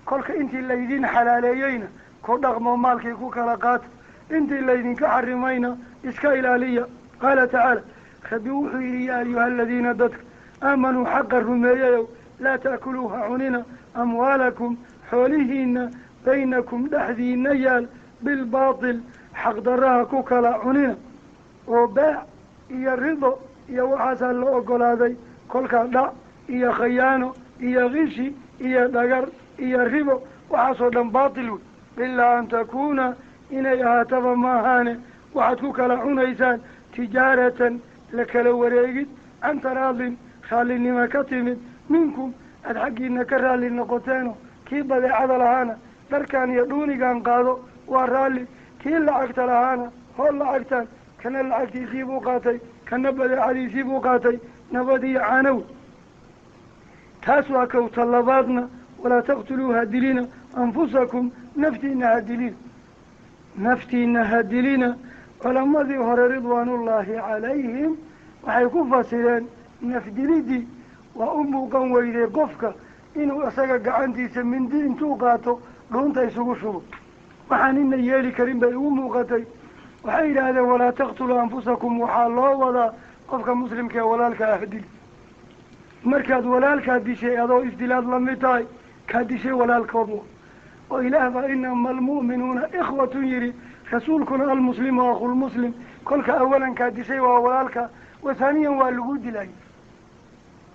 Kolka intii laydin xalaaleeyeyna ku dhaqmo, maalkii ku kala qaata, intii laydinka xarimayna iska ilaaliya. Qaala tacaala, Rabbi wuxuu yidhi: yaa ayuha aladiina dadka aamanuu xaqa rumeeyayow, laa ta'kuluu ha cunina amwaalakum xoolihiina baynakum dhexdiina yaal bilbaatil xaqdarraha ku kala cunina. Oo beec iyo rido iyo waxaasaa la ogolaaday. Kolkaa dhac iyo khayaano iyo kishi iyo dhagar iyo ribo waxaasoo dhan baatil wey. Ilaa an takuuna inay ahaataba maahaane waxaad ku kala cunaysaan tijaaratan la kala wareegid can taraadin raallinimo ka timid minkum aada xaggiina ka raalli noqoteeno. Kii badeecada lahaana dharkan iyo dhuunigan qaado waa raalli, kii lacagta lahaana hool lacagtaan, kana lacagtiisii buu qaatay, kana badeecadiisii buu qaatay, nabad iyo canow. Taas waa kowta. Labaadna, walaa taqtuluu ha dilina anfusakum naftiina ha dilina, naftiina ha dilina. Culamadii hore ridwaanullaahi calayhim waxay ku fasireen nafdilidii waa u muuqan weyday qofka inuu isaga gacantiisa mindi intuu qaato dhuunta isugu shubo. Waxaan ina yeeli karin bay ugu muuqatay. Waxay yidhaahdeen walaa taqtuluu anfusakum waxaa loo wadaa qofka muslimka ee walaalka ah dil. Markaad walaalkaa dishay adoo isdilaad lamid tahay, kaa dishay walaalkood oo Ilaah baa inama almu'minuuna ikhwatun yidhi, rasuulkuna almuslimu akhulmuslim. Kolka awalan kaa dishay waa walaalka, wathaniyan waa lagu dilay.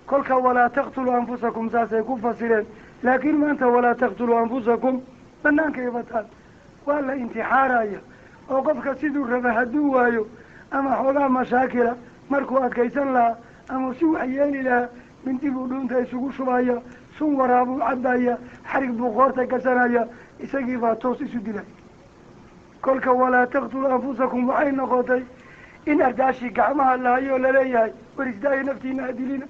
Kolka walaa taqtuluu anfusakum saasay ku fasireen. Laakiin maanta walaa taqtuluu anfusakum banaankay bataan, waa la intixaaraya oo qofka siduu raba hadduu waayo ama xoogaa mashaakila markuu adkaysan lahaa ama si wax yeeli lahaa, mindi buu dhuunta isugu shubaya, sun waraabuu cabaya, xarig buu qoorta gashanaya, isagii baa toos isu dilay. Kolka walaa taqtuluu anfusakum waxay noqotay in ardaashii gacmaha lahayoo laleeyahay war isdaayo, naftiina hadilina.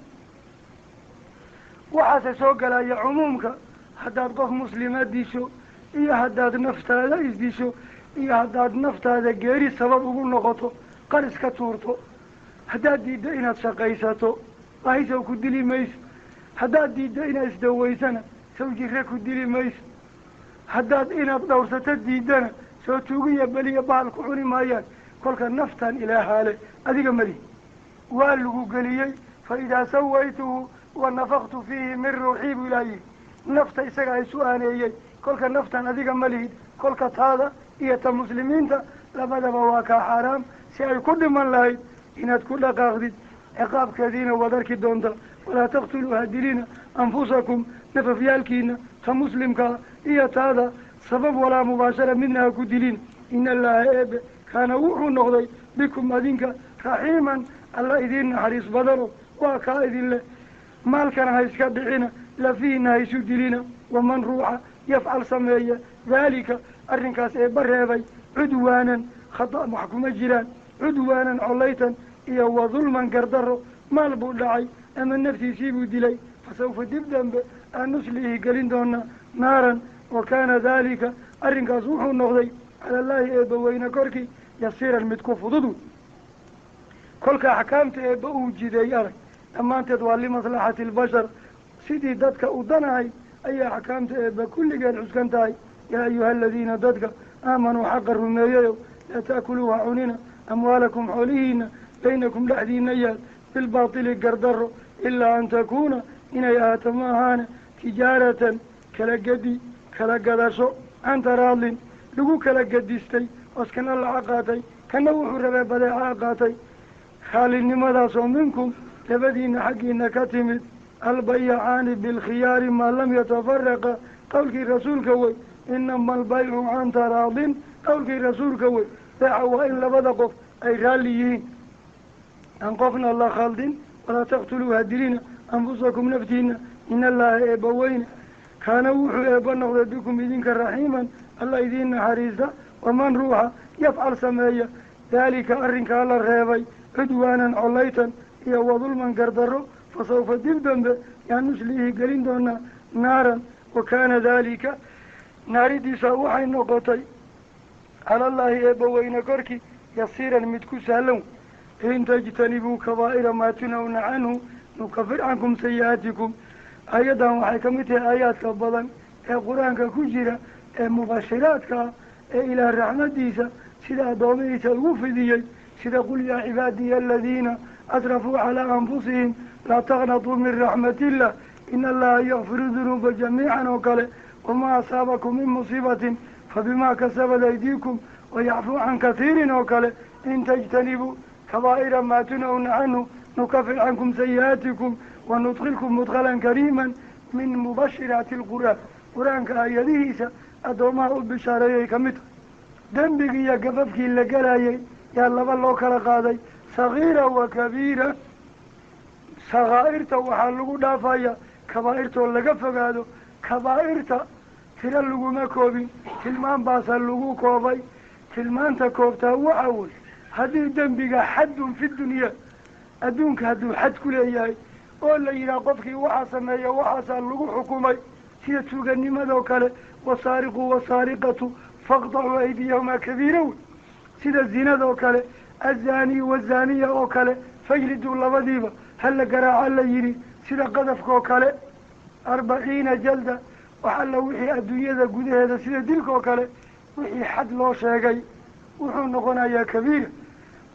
Waxaase soo galaya cumuumka haddaad qof muslima disho iyo haddaad naftaada isdisho iyo haddaad naftaada geeri sabab ugu noqoto, qaris ka tuurto, haddaad diiddo inaad shaqaysato baahisow ku dili mayso, haddaad diiddo inaad isdawaysana saw jire ku dili mayso, haddaad inaad dhowrsato diiddana soo tuugiya beliya bahal ku cuni maayaan. Kolka naftan ilaahaale, adiga malihi, waa lagu geliyey. Fa idaa sawaytuhu wa nafaktu fiihi min ruuxii buu ilaah yihi. Nafta isagaa isu aaneeyey. Kolka naftan adiga ma lihid. Kolka taada iyo ta muslimiinta labadaba waa kaa xaaraam si ay ku dhiman lahayd inaad ku dhaqaaqdid, ciqaabkeediina waad arki doonta. Walaa taqtuluu ha dilina anfusakum nafafyaalkiina, ta muslimkaa iyo taada, sabab walaa mubaashara midna ha ku dilin. Ina Allaha eebe kaana wuxuu noqday bikum adinka raxiiman, Alla idiin naxariis badano, waa kaa idin leh maalkana ha iska dhicina, lafihiina ha isu dilina. Waman ruuxa yafcal sameeya daalika arrinkaas eebba reebay cudwaanan, khata wax kuma jiraan, cudwaanan collaytan iyo wa dulman gardaro, maal buu dhacay ama naftiisii buu dilay, fasawfa dib dambe aan nuslihi gelin doonaa naaran. Wa kaana daalika arrinkaas wuxuu noqday cala Allaahi eebba weyne korkii yasiiran mid ku fudud. Kolka axkaamta eebba uu jideey arag dhammaanteed waa limaslaxati albashar, sidii dadka u danahay ayaa axkaamta eebba kulligeed cuskan tahay. Yaa ayuha aladiina dadka aamanuu xaqa rumeeyayow, laa ta'kuluuha cunina amwaalakum xoolihiina baynakum dhexdiina yaal bilbaatili gardaro, ilaa an takuuna inay ahaato ma ahaane tijaaratan kala gedi kala gadasho can taraadlin lagu kala gedistay, oos kana lacag qaatay, kana wuxuu rabee badeecaa qaatay, raallinimadaasoo minkum labadiina xaggiina ka timid. Albayacaani bilkhiyaari maa lam yatafaraqa, qowlkii rasuulka wey. Inama albaycu can taraadin, qowlkii rasuulka wey. Beeca waa in labada qof ay raalli yihiin, aan qofna la khaldin. Walaa taqtuluu ha dilina anfusakum naftiina, in Allaha eebba weyne Kaana wuxuu eebba noqday bikum idinka raxiiman, alla idiin naxariista. Waman ruuxa yafcal sameeya daalika arrinkaa la reebay cudwaanan collaytan iyo wadulman gardarro, fa sawfa dib dambe yaa nusliihi gelin doonaa naaran. Wa kaana daalika naaridiisa waxay noqotay calallaahi eebba weyne korkii yasiiran mid ku sahlan. In tajtanibuu kabaa'ira maa tunhawna canhu nukafir cankum sayi-aatikum. Aayaddan waxay ka mid tahay aayaadka badan ee qur-aanka ku jira ee mubashiraadka ah ee ilaah raxmadiisa sida addoomihiisa ugu fidiyey, sida qul yaa cibaadiya aladiina asrafuu calaa anfusihim laa taqnatuu min raxmatillah ina allaha yakfiru dunuuba jamiican oo kale, wamaa asaabakum min musiibatin fabimaa kasabat aydiikum wayacfuu can kathiirin oo kale. In tajtanibuu kabaa'ira maa tunhawna canhu nukafir cankum sayi-aatikum wanudkilkum mudkhalan kariiman. Min mubashiraati alqur'aan, qur-aanka aayadihiisa addoomaha u bishaareeyay ka mid tahay. Dembigii iyo gafafkii la gelayay yaa laba loo kala qaaday, sagiira wa kabiira. Sakaa'irta waxaa lagu dhaafaya kabaa'irtoo laga fogaado. Kabaa'irta tiro laguma koobin, tilmaan baasa lagu koobay. Tilmaanta koobtaa waxa wey haddii dembiga xaddun fi dunyaa, adduunka hadduu xad ku leeyahay oo la yidhaha qofkii waxaa sameeya waxaasaa lagu xukumay, sida tuuganimadoo kale, wasaariqu wasaariqatu faqdacuu aydiyahumaa kabiira wey, sida zinadoo kale, azaaniyu wazaaniya oo kale fajliduu labadiiba hala garaaca la yidhi, sida qadafkaoo kale 40 jalda, wax alla wixii adduunyada gudaheeda sida dilkaoo kale wixii xad loo sheegay wuxuu noqonayaa kabiira.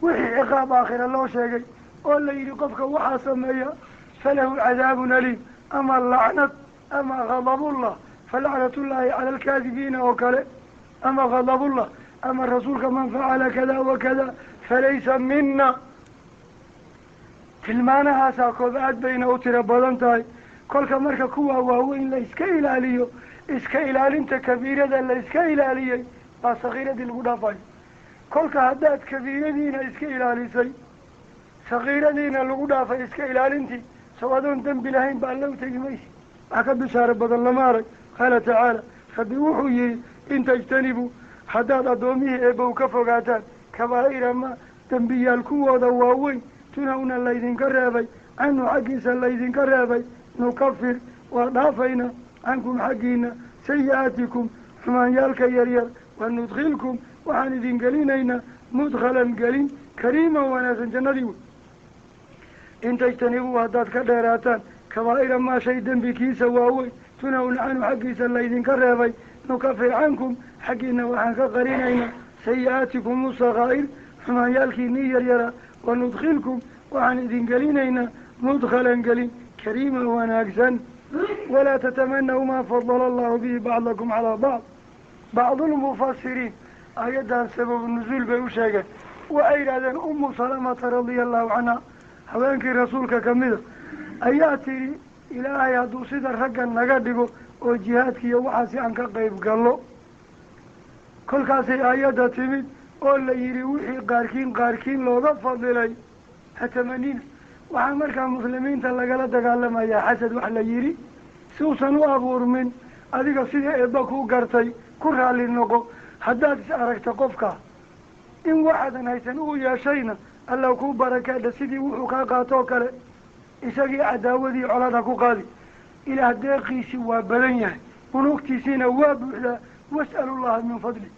Wixii ciqaab aakhira loo sheegay oo la yidhi qofka waxaa sameeya falahu cadaabun aliim, ama lacnad ama ghadabullah, falacnatullaahi cala alkaadibiina oo kale, ama ghadabullah, ama rasuulka man facala kada wa kada falaysa mina. Tilmaanahaasaa koob aad bayna u tiro badan tahay. Kolka marka kuwa waaweyn la iska ilaaliyo, iska ilaalinta kabiirada la iska ilaaliyey baa sakiiradii lagu dhaafayo. Kolka haddaad kabiiradiina iska ilaalisay, sakiiradiina lagu dhaafay iska ilaalintii, sow adoon dembi lahayn ba alla u tegi maysi. Wax ka bishaaro badan lama arag. Qaala tacaala, rabbi wuxuu yihi in tajtanibuu, haddaad addoomihii eebbow ka fogaataan kabaa'ira ma dembiyaal kuwooda waaweyn tunhawna laydinka reebay canhu xaggiisa laydinka reebay, nukafir waa dhaafayna cankum xaggiina sayi-aatikum xumaanyaalka yaryar, wanudkhilkum waxaan idin gelinaynaa mudkhalan gelin kariiman wanaagsan, jannadii wey. In tajtanibuu haddaad ka dheeraataan kabaa'ira maa shay dembikiisa waaweyn tunhawna canhu xaggiisa laydinka reebay, nukafir cankum xaggiina waxaan ka qarinaynaa sayi-aatikum sakaa'ir xumaanyaalkiinii yaryara, wanudkhilkum waxaan idin gelinaynaa mudkhalan gelin kariiman wanaagsan. Walaa tatamanaw maa fadala allahu bihi bacdakum calaa bacd. Bacdulmufasiriin aayaddan sababu nuzuul bay u sheegeen. Waxay yidhahdeen Umu Salamata radia allahu canha, haweenkii rasuulka kamida, ayaa tidhi ilaahay hadduu sida ragga naga dhigo oo jihaadkiiyo waxaasi aan ka qayb gallo. Kolkaasay aayadda timid oo la yidhi wixii qaarkiin qaarkiin looga fadilay hatamanina. Waxaa markaa muslimiinta lagala dagaalamayaa xasad, wax la yidhi si uusan u abuurmin. Adiga sida eebba ku gartay ku raalli noqo. Haddaad is aragta qofka in waxaadan haysan uu yeeshayna, alla kuu barakaadha sidii wuxuu kaa qaatoo kale, isagii cadaawadii colaad ha ku qaadi. Ilaah deeqiisi waa badan yahay, bunuugtiisiina waa buuxdaa. Was'alullaha min fadli,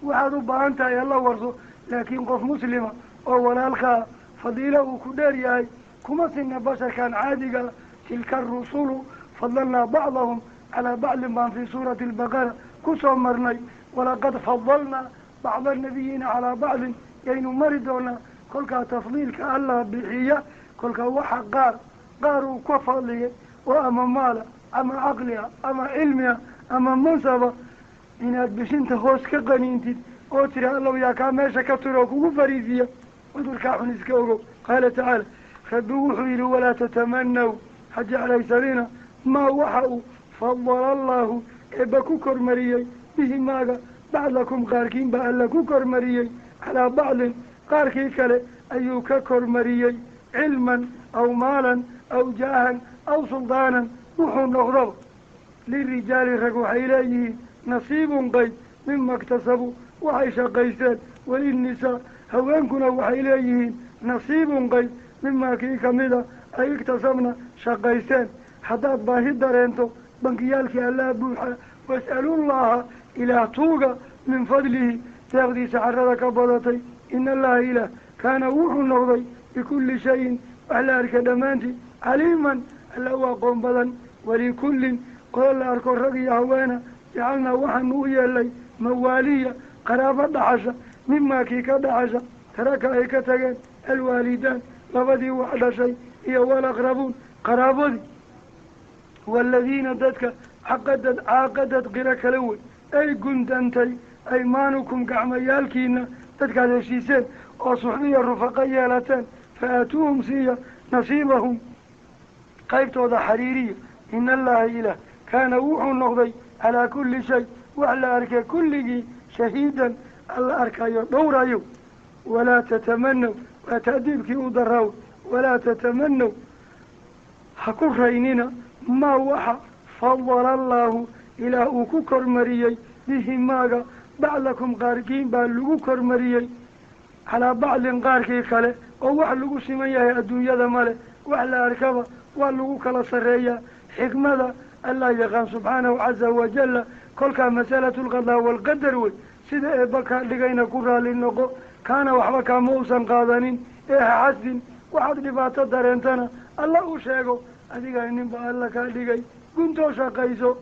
waxaad u baahan tahay alla warso. Laakiin qof muslima oo walaalkaa fadiilo uu ku dheer yahay kuma sinna basharkan caadiga. Tilka arusulu fadlalnaa bacdahum calaa bacdin baan fii suurati albaqara kusoo marnay. Walaqad fadalnaa bacda anabiyiina calaa bacdin yaynu mari doonaa. Kolkaa tafdiilka allah bixiya, kolkaa waxa qaar qaar uu ka fadliyay oo ama maala ama caqliga ama cilmiga ama mansaba, inaad bishinta hoos ka qaniintid oo tiri allow yaa kaa meesha ka tiro oo kugu fariisiya, cudurkaa xun iska ogow. Qaala tacaala, rabbi wuxuu yidhi walaa tatamanaw ha jeclaysanina maa waxa uu fadala allahu eebba ku kormariyey bihi maaga bacdakum qaarkiin baa alla ku kormariyey calaa bacdin qaarkii kale ayuu ka kormariyey, cilman aw maalan aw jaahan aw suldaanan wuxuu noqdaba. Lirijaali rag waxay leeyihiin nasiibun qayb mima iktasabuu waxay shaqaysteen, walinnisaa haweenkuna waxay leeyihiin nasiibun qayb mimaa kii kamida ay iktasabna shaqaysteen. Haddaad baahi dareento bankiyaalkii allaa buuxa. Was'alullaha ilaah tuuga min fadlihi deeqdiisa carrada ka badatay. Ina allaha ilaah kaana wuxuu noqday bikulli shayin wax la arka dhammaantii caliiman alla u aqoon badan. Walikullin qolo la arko rag iyo haweena jacalnaa waxaanu u yeelay mawaaliya qaraabo dhaxasha mimaa kii ka dhaxasha taraka ay ka tageen alwaalidaan labadii wax dhashay iyo walaqrabuun qaraabadii. Waaladiina dadka caqadad caaqadad qiro kala wey ay guntantay aymaanukum gacmayaalkiina dadkaad heshiiseen oo suxbiya rufaqa yeelateen fa aatuuhum siiya nasiibahum qaybtooda xariiriya. Ina allaha ilaah kaana wuxuu noqday calaa kulli shay wax la arkay kulligii shahiidan alla arkayo dhowrayo. Walaa tatamanaw waa ta'diibkii u daraaw. Walaa tatamanaw ha ku raynina maa waxa fadala allaahu ilaah uu ku kormariyey bihi maaga bacdakum qaarkiin baa lagu kormariyey calaa bacdin qaarkii kale oo wax lagu siman yahay adduunyada male wax la arkaba waa lagu kala sarreeyaa. Xikmada allah yaqaan subxaanahu caza wajalla. Kolkaa masalatu lqadaa waalqadar wey sida eebba kaa dhigayna ku raalli noqo kaana waxba kaama uusan qaadanin ee ha xasdin. Waxaad dhibaato dareentana alla u sheego adigaa ninba alla kaa dhigay guntoo shaqayso.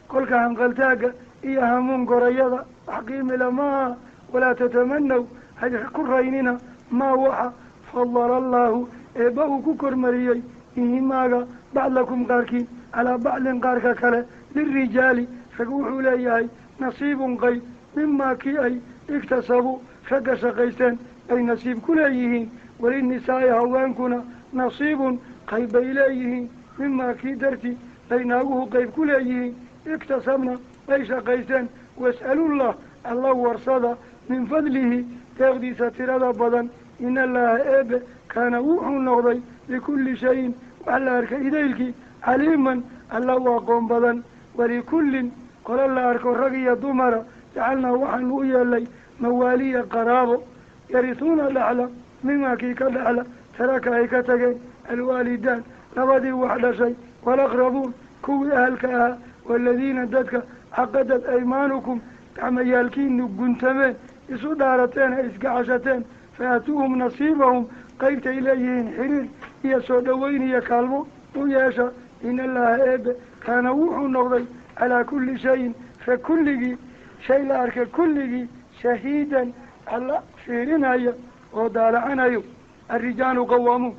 Kolka hanqaltaagga iyo hamuun gorayada wax qiimila maaha. Walaa tatamanaw ha ku raynina maa waxa fadala allaahu eebba uu ku kormariyey bihi maaga bacdakum qaarkiin calaa bacdin qaarka kale. Lirijaali rag wuxuu leeyahay nasiibun qayb mimaa kii ay iktasabuu ragga shaqaysteen ay nasiib ku leeyihiin. Walinisaa'i haweenkuna nasiibun qayb bay leeyihiin mimaa kii dartii bay naaguhu qayb ku leeyihiin iktasabna ay shaqaysteen. Was'alullah alla warsada min fadlihi deeqdiisa tirada badan. Ina allaha eebe kaana wuxuu noqday bikulli shayin wax la arka idaylkii caliiman alla u aqoon badan. Walikullin qolo la arko rag iyo dumara jacalnaa waxaanu u yeelay mawaaliya qaraabo yarisuuna dhaxla mimaa kii ka dhaxla taraka ay ka tageen alwaalidaan labadii wax dhashay walaqrabuun kuwii ahalka ahaa. Waaladiina dadka caqadad aymaanukum gacmayaalkiinu guntameen isu dhaarateen ee isgacashateen fa aatuuhum nasiibahum qaybtay leeyihiin xiriir iyo soo dhoweyn iyo kaalmo u yeesha. Ina allaha eebe kaana wuxuu noqday calaa kulli shayin rag kulligii shay la arka kulligii shahiidan alla fiirinaya oo daalacanayo. Alrijaalu qawaamuun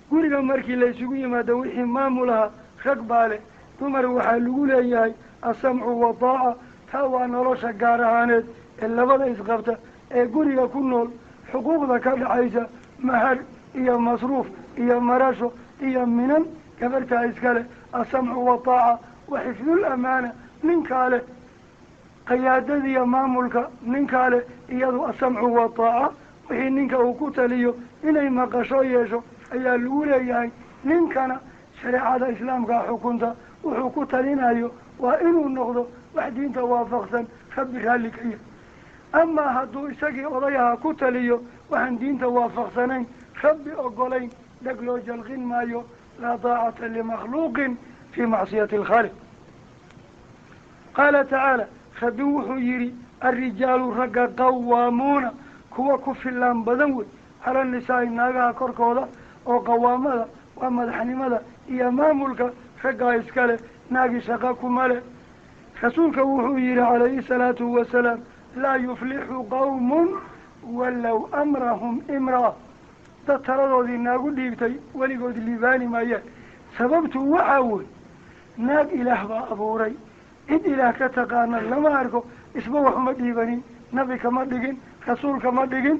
guriga markii laysugu yimaado wixii maamulaha rag baa leh. Dumar waxaa lagu leeyahay asamcu wataaca. Taa waa nolosha gaar ahaaneed ee labada isqabta ee guriga ku nool xuquuqda ka dhacaysa mahar iyo masruuf iyo marasho iyo minan gabartaa iskale. Asamcu wataaca wa xifdul amaana ninkaa leh qayaadadiiyo maamulka ninkaa leh iyadu asamcu wataaca wixii ninka uu ku taliyo inay maqasho yeesho ayaa lagu leeyahay. Ninkana shareecada islaamkaa xukunta wuxuu ku talinayo waa inuu noqdo wax diinta waafaqsan rabbi raalli ka yahay. Amaa hadduu isagii odayaha ku taliyo waxaan diinta waafaqsanayn rabbi ogolayn dheg loo jalqin maayo. Laa daacata limakhluuqin fii macsiyati alkhaaliq. Qaala tacaala rabbi wuxuu yidhi alrijaalu ragga qawaamuuna kuwa ku filaan badan wey cala nisaa'i naagaha korkooda oo qawaamada waa madaxnimada iyo maamulka raggaa iskale naagi shaqa kuma leh. Rasuulka wuxuu yihi calayhi salaatu wasalaam laa yuflixu qawmun walow amrahum imra'a. Dad taladoodii naagu dhiibtay weligood liibaani maayaan. Sababtu waxaa wey naag ilaah baa abuuray cid ilaah ka taqaana lama arko isba waxuma dhiibanin nabi kama dhigin rasuul kama dhigin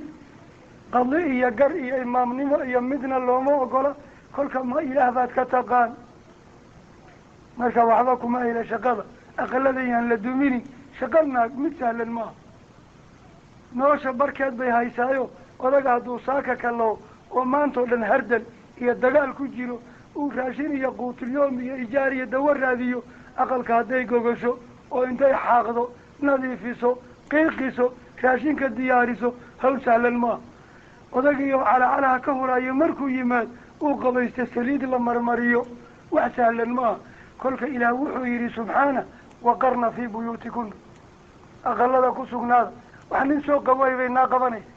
qadli iyo gar iyo imaamnimo iyo midna looma ogola. Kolka ma ilaah baad ka taqaan marka waxba kuma ayla shaqada aqalada yaan la duminin. Shaqa naag mid sahlan maaha nolosha barkeed bay haysaayo odaga hadduu saaka kaloo oo maantao dhan hardan iyo dagaal ku jiro Uu raashin iyo quutulyoom iyo ijaar iyo dawo raadiyo. Aqalka hadday gogasho oo intay xaaqdo, nadiifiso, qiiqiso, raashinka diyaariso, hawl sahlan maaha. Odagiiyo calacalaha ka huraayo markuu yimaad uu qabaysto, saliid la marmariyo, wax sahlan maaha. Kolka Ilaah wuxuu yidhi subxaana: waqarna fii buyuutikuna, aqalada ku sugnaada. Wax nin soo qabay bay naa qabanaysa,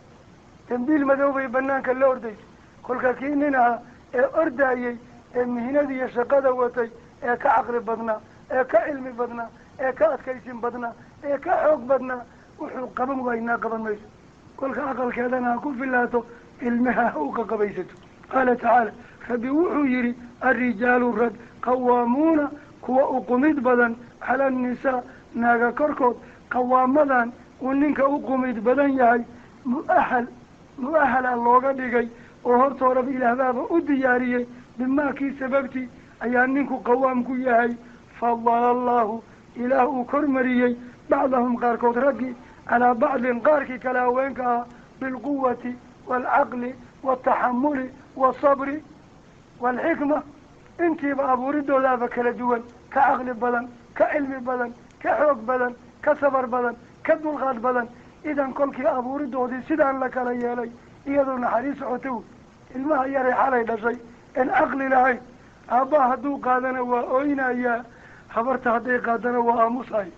dambiil madow bay banaanka la ordaysa. Kolka kii nin ahaa ee ordaayey ee mihnadii iyo shaqada watay, ee ka caqli badnaa, ee ka cilmi badnaa, ee ka adkaysin badnaa, ee ka xoog badnaa, wuxuu qaban waay naa qaban mayso. Kolka aqalkeedana ha ku filaato, ilmaha ha u qaqabaysato. Qaala tacaala, Rabbi wuxuu yidhi: alrijaalu rag qawaamuuna, kuwa uqumid badan, cala annisaa, naaga korkood. Qawaamadan uu ninka u qumid badan yahay mu'ahal, mu'ahala looga dhigay oo hortooraba Ilaah baaba u diyaariyey. Bimaa kii sababtii ayaa ninku qawaam ku yahay fadala Allahu, Ilaah uu kormariyey, bacdahum qaarkood raggii, calaa bacdin qaarkii kale haweenka ah, bilquwati waalcaqli waaltaxamuli waalsabri waalxikma. Intiiba abuuridoodaaba kala duwan, ka caqli badan, ka cilmi badan, ka xoog badan, ka sabar badan, ka dulqaad badan. Idan kolkii abuuridoodii sidaan la kala yeelay, iyadoo naxariis socota wey. Ilmaha yaray xalay dhashay en caqli lahayn, aabbaha hadduu qaadana waa oynayaa, habarta hadday qaadana waa aamusayo.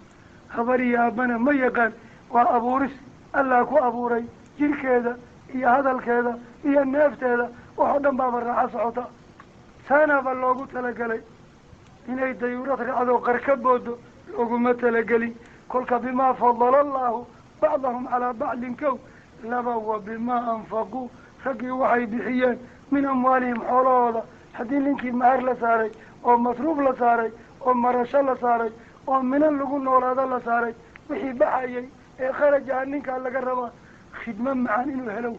Habar iyo aabbana ma yaqaan. Waa abuuris Allah ku abuuray. Jirkeeda iyo hadalkeeda iyo neefteeda waxoo dhan baaba raaxo socota. Saanaaba loogu talagelay inay dayuurad raacdo, qar ka boodo looguma talagelin. Kolka bimaa fadala Allahu bacdahum calaa bacdin, kow. Laba, wa bimaa anfaquu, raggii waxay bixiyeen, min amwaalihim, xoolahooda. Haddii ninkii mahar la saaray oo masruuf la saaray oo marasho la saaray oo minan lagu noolaado la saaray, wixii baxayay ee kharajaha ninkaa laga rabaa khidmo macaan inuu helo.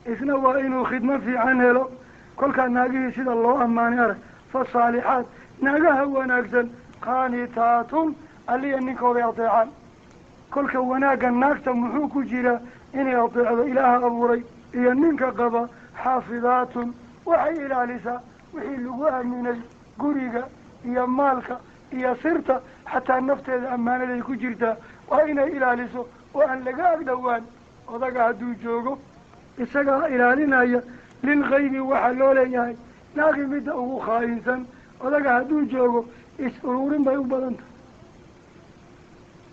Isna waa inuu khidmo fiican helo. Kolkaa naagihii sida loo ammaanay arag: fasaalixaat, naagaha wanaagsan, qaanitaatun, Alliya ninkooday adeecaan. Kolka wanaagga naagta muxuu ku jiraa? Inay adeecdo Ilaaha abuuray iyo ninka qaba. Xaafidaatun, waxay ilaalisaa wixii lagu aaminay, guriga iyo maalka iyo sirta, xataa nafteeda ammaanaday ku jirtaa. Waa inay ilaaliso oo aan laga ag dhowaan. Odaga hadduu joogo isagaa ilaalinaya. Lilgaybi waxaa loo leeyahay naagi midda ugu khaa'insan, odaga hadduu joogo is uruurin bay u badan tahay,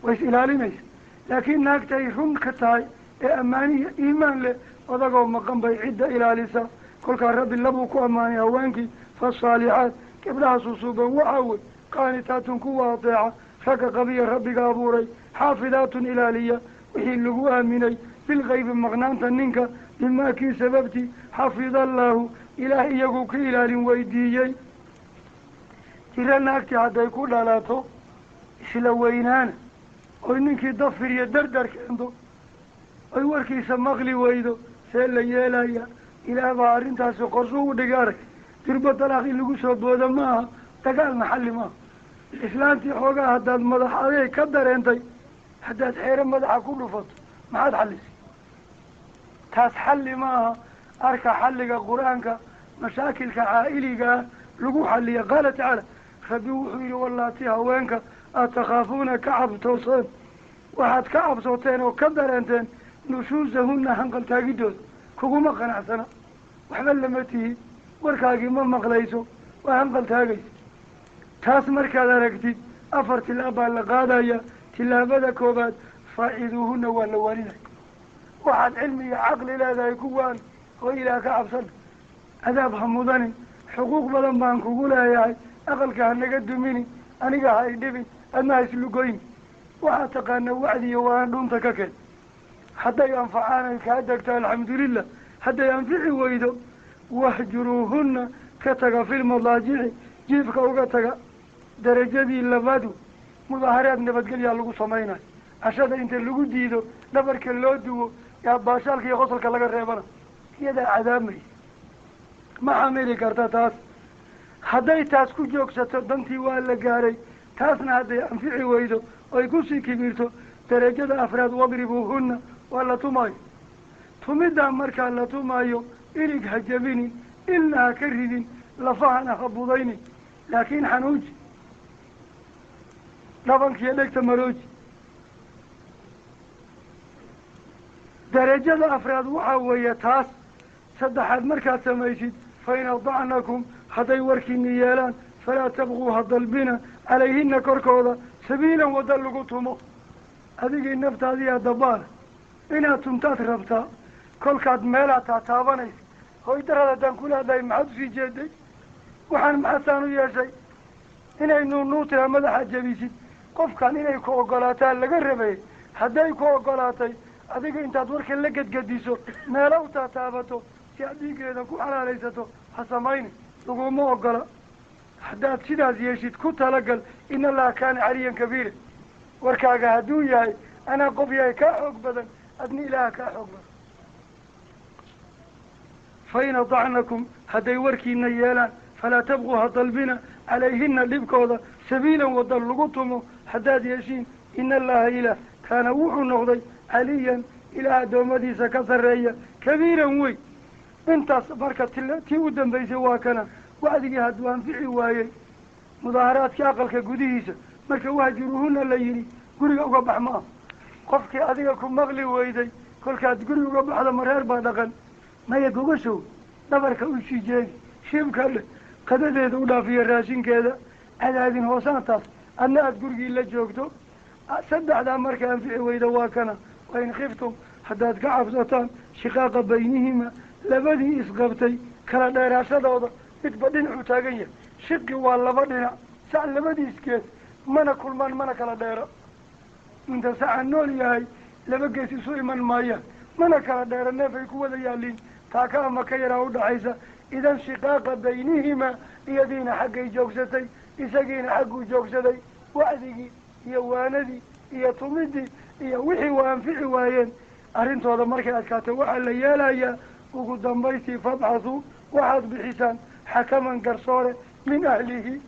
way is ilaalinaysa. Laakiin naagtay run ka tahay ee ammaaniya iimaan leh, odagoo maqan bay cidda ilaalisaa. Kolkaa Rabbi labuu ku ammaanay haweenkii: fasaalixaat, gabdhaha susuuban waxaa wey qaanitaatun, kuwa adeeca ragga qabiya Rabbiga abuuray, xaafidaatun, ilaaliya wixii lagu aaminay, bilkaybi, maqnaanta ninka, bimaa kii sababtii xafida Allaahu, Ilaah iyagu ka ilaalin weydiiyey. Jiro naagtii hadday ku dhalato isla weynaana, oy ninkii dafir iyo dardar keento, oy warkiisa maqli weydo, see la yeelaya? Ilaah baa arrintaasi qorsho u dhigay. Arag, durbo dalaaq in lagu soo boodo ma aha, dagaalna xalli maaha. Islaantii xoogaa haddaad madax adeeg ka dareentay, haddaad xeero madaxa ku dhufato, maxaad xallisay? Taas xalli ma aha. Arka xalliga Qur-aanka mashaakilka caa'iliga ah lagu xalliya. Qaala tacaala, Rabbi wuxuu yihi: wallaati, haweenka, aad takhaafuuna, ka cabtooseen, waxaad ka cabsooteen oo ka dareenteen, nushuusahunna, hanqaltaagidooda, kuguma qanacsana, waxba lama tihi, warkaagii ma maqlayso, waa hanqaltaagaysa. Taas markaad aragtid, afar tilaab baa la qaadaya. Tilaabada koobaad, faaciduuhuna, waa la waaninaya. Waxaad cilmi iyo caqli leedahay kuwaan oo Ilaah ka cabsan, cadaab ha mudanin, xuquuq badan baan kugu leeyahay, aqalka ha naga dumini, aniga ha idhibin, adna ha islugoyn. Waxaad taqaana wacdiyo waana dhunta ka keen. Hadday anfacaan ay kaa degto, alxamdulilah. Hadday anfici weydo, wahjuruuhunna, ka taga, filmadaajici, jiifka uga taga. Darajadii labaadu, mudaaharaad nabadgelyaa lagu samaynayo. Cashada inta lagu diido, dhabarka loo duwo, yaa baashaalka iyo qosolka laga reebana, iyadaa cadaamaysa, ma xamili karta taas. Hadday taas ku joogsato, dantii waa la gaaray. Taasna hadday anfici weydo oy kusii kibirto, darajada afraad, wadribuuhunna, waa la tumaayo. Tumiddaa markaa la tumaayo, ilig ha jabinin, ilna ha ka ridin. Lafahana ha budayni, laakiin xanuuji, dhabankiiyo dhegta marooji. Darajada afraad waxaa weeye taas saddexaad markaad samaysid, fa in adacnakum hadday warkiini yeelaan, falaa tabquu ha dalbina calayhina korkooda sabiilan wadda lagu tumo. Adigii naftaadiiyaa dabaala inaad tuntaad rabtaa, kolkaad meelaad taataabanaysa. Hoydarad haddaan kula hadlahay maxaad usii jeeday? Waxaan maxaad saan u yeeshay? Inay nuunuu tiraa madaxaad jabisid. Qofkan inay ku ogolaataa laga rabay, hadday ku ogolaatay adiga intaad warka la gedgediso meelo u taataabato si aad dhiiggeeda ku xalaalaysato ha samayni, laguma ogola. Haddaad sidaas yeeshid ku talagal, in allaha kaana caliyan kabiira. Warkaaga hadduu yahay anaa qof yahay kaa xoog badan, adna ilaaha kaa xoog badan. Fa in adacnakum hadday warkiina yeelaan, falaa tabquu ha dalbina calayhina dhibkooda sabiilan wadda lagu tumo. Haddaad yeeshiin, ina allaha ilaah kaana wuxuu noqday caliyan ilaah addoommadiisa ka sarreeya, kabiiran weyn. Intaas marka tii u dambaysay waa kana wacdigii hadduu anfici waayey mudaaharaadkii aqalka gudihiisa, marka wahjuruuhuna la yidhi guriga uga bax ma ah. Qofkii adiga ku maqli weyday kolkaad guriga uga baxda mareer baa dhaqan maya, gogashow dhabarka usii jeedi, shiibka dheh, qadadeeda u dhaafiyo raashinkeeda, cadaadin hoosaantaas adna aada gurigii la joogto. Saddexdaa marka anfici weyda waa kana, wa in khiftum haddaad ka cabsataan shiqaaqa baynihima, labadii isqabtay kala dheeraashadooda, midba dhinacuu taagan yahay. Shiqi waa laba dhinac, sac labadiis gees mana kulmaan mana kala dheero. Inta saca nool yahay laba gees isu iman maayaan, mana kala dheero, neefay ku wada yaaliin, taaka ama ka yaraa udhaxaysa. Idan shiqaaqa baynihima, iyadiina xaggay joogsatay, isagiina xagguu joogsaday. Wacdigii iyo waanadii iyo tumidii iyo wixii waa anfici waayeen. Arrintooda markay adkaato waxaa la yeelayaa ugu dambaystii, fabxathuu waxaad bixisaan xakaman garsoore min ahlihi,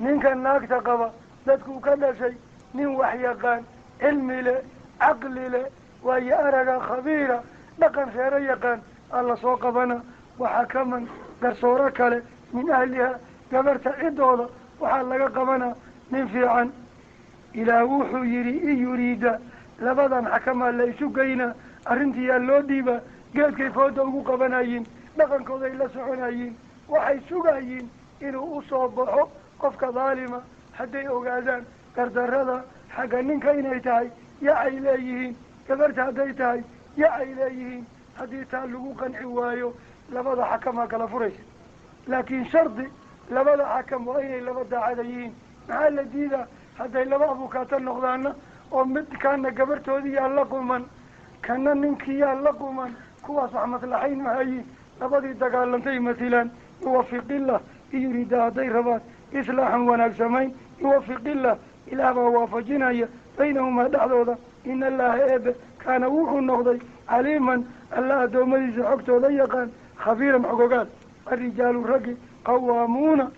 ninka naagta qaba dadkuu ka dhashay, nin wax yaqaan, cilmi leh, caqli leh, waayo araga, khabiira, dhaqan reero yaqaan alla soo qabana. Wa xakaman garsoore kale min ahliha, gabarta ciddooda waxaa laga qabanaa nin fiican. Ilaah wuxuu yidhi in yuriida, labadan xakamaa la isu geynaa, arrintiyaa loo dhiibaa, geedkay fooda ugu qabanayiin, dhaqankooday la soconayiin, waxay sugayiin inuu usoo baxo qofka daalima. Hadday ogaadaan gardarrada xagga ninka inay tahay, yacay leeyihiin, gabarta hadday tahay yacay leeyihiin. Haddii taa lagu qanci waayo, labada xakamaa kala furaysa, laakiin shardi labada xakam waa inay laba daacada yihiin. Maxaa la diidaa hadday laba abukaata noqdaana, oo mid kaana gabartoodii yaa la quman, kana ninkii yaa la quman? Kuwaas wax maslaxayn mahayiin, labadii dagaalantay masilaan. Yuwafiqillah in yuriida hadday rabaan islaaxan wanaag samayn, yuwafiqillah ilaah baa waafajinaya baynahumaa dhexdooda. In allaha eebe kaana wuxuu noqday caliiman alla addoommadiisa xogtooda yaqaan, khabiiran xogogaal. Alrijaalu raggi qawaamuuna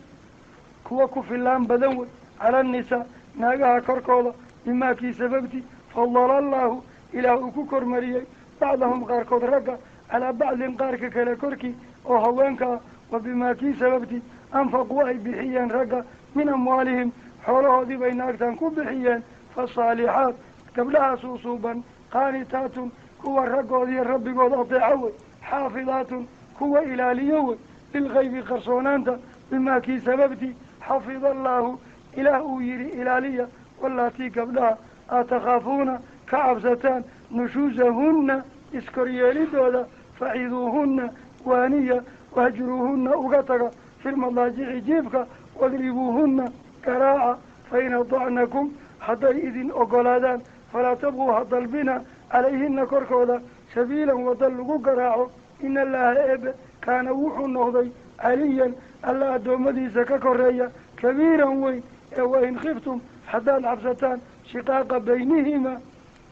kuwa ku filaan badan wey cala annisaa naagaha korkooda, bimaa kii sababti fadala allahu ilaah uu ku kormariyey bacdahum qaarkood ragga calaa bacdin qaarka kale korkii oo haweenka ah, wa bimaa kii sababti anfaquu ay bixiyeen ragga min amwaalihim, xoolahoodii bay naagtan ku bixiyeen. Fasaalixaat gabdhaha suusuuban qaanitaatun kuwa raggoodiiyo rabbigood adeeco wey, xaafidaatun kuwa ilaaliyo wey lilgaybi qarsoonaanta, bimaa kii sababti xafida allaahu ilaah uu yidhi ilaaliya. Walaatii gabdhaha aad takhaafuuna ka cabsataan nushuusahunna iskoryeelidooda, faciduuhunna waaniya, wahjuruuhunna uga taga filmadaajici jiifka, wadribuuhunna garaaca. Fain adacnakum hadday idin ogolaadaan, falaa tabquu ha dalbina calayhina korkooda sabiilan wadda lagu garaaco. In allaha eebe kaana wuxuu noqday caliyan alla addoommadiisa ka koreeya, kabiiran weyn. Ee wain khiftum haddaad cabsataan shiqaaqa baynihima,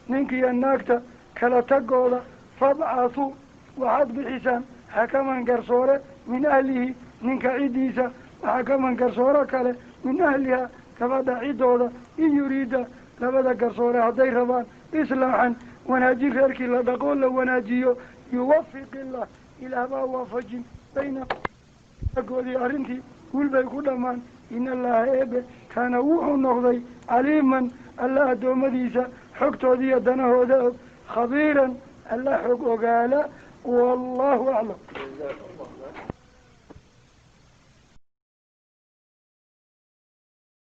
ninkiiyo naagta kala tagooda, fabcathuu waxaad bixisaan xakaman garsoore min ahlihi ninka ciddiisa, waxakaman garsoore kale min ahliha gabadha ciddooda. In yuriida labada garsoore hadday rabaan islaaxan wanaajin, reerkii la dhaqoo la wanaajiyo, yuwafiq illah ilaah baa waafajin bayna. Goodii arrintii guul bay ku dhammaan. In allaha eebe kaana wuxuu noqday caliiman, alla addoommadiisa xogtoodiiyo danahooda og, khabiiran, alla xog ogaala. Wallahu aclam.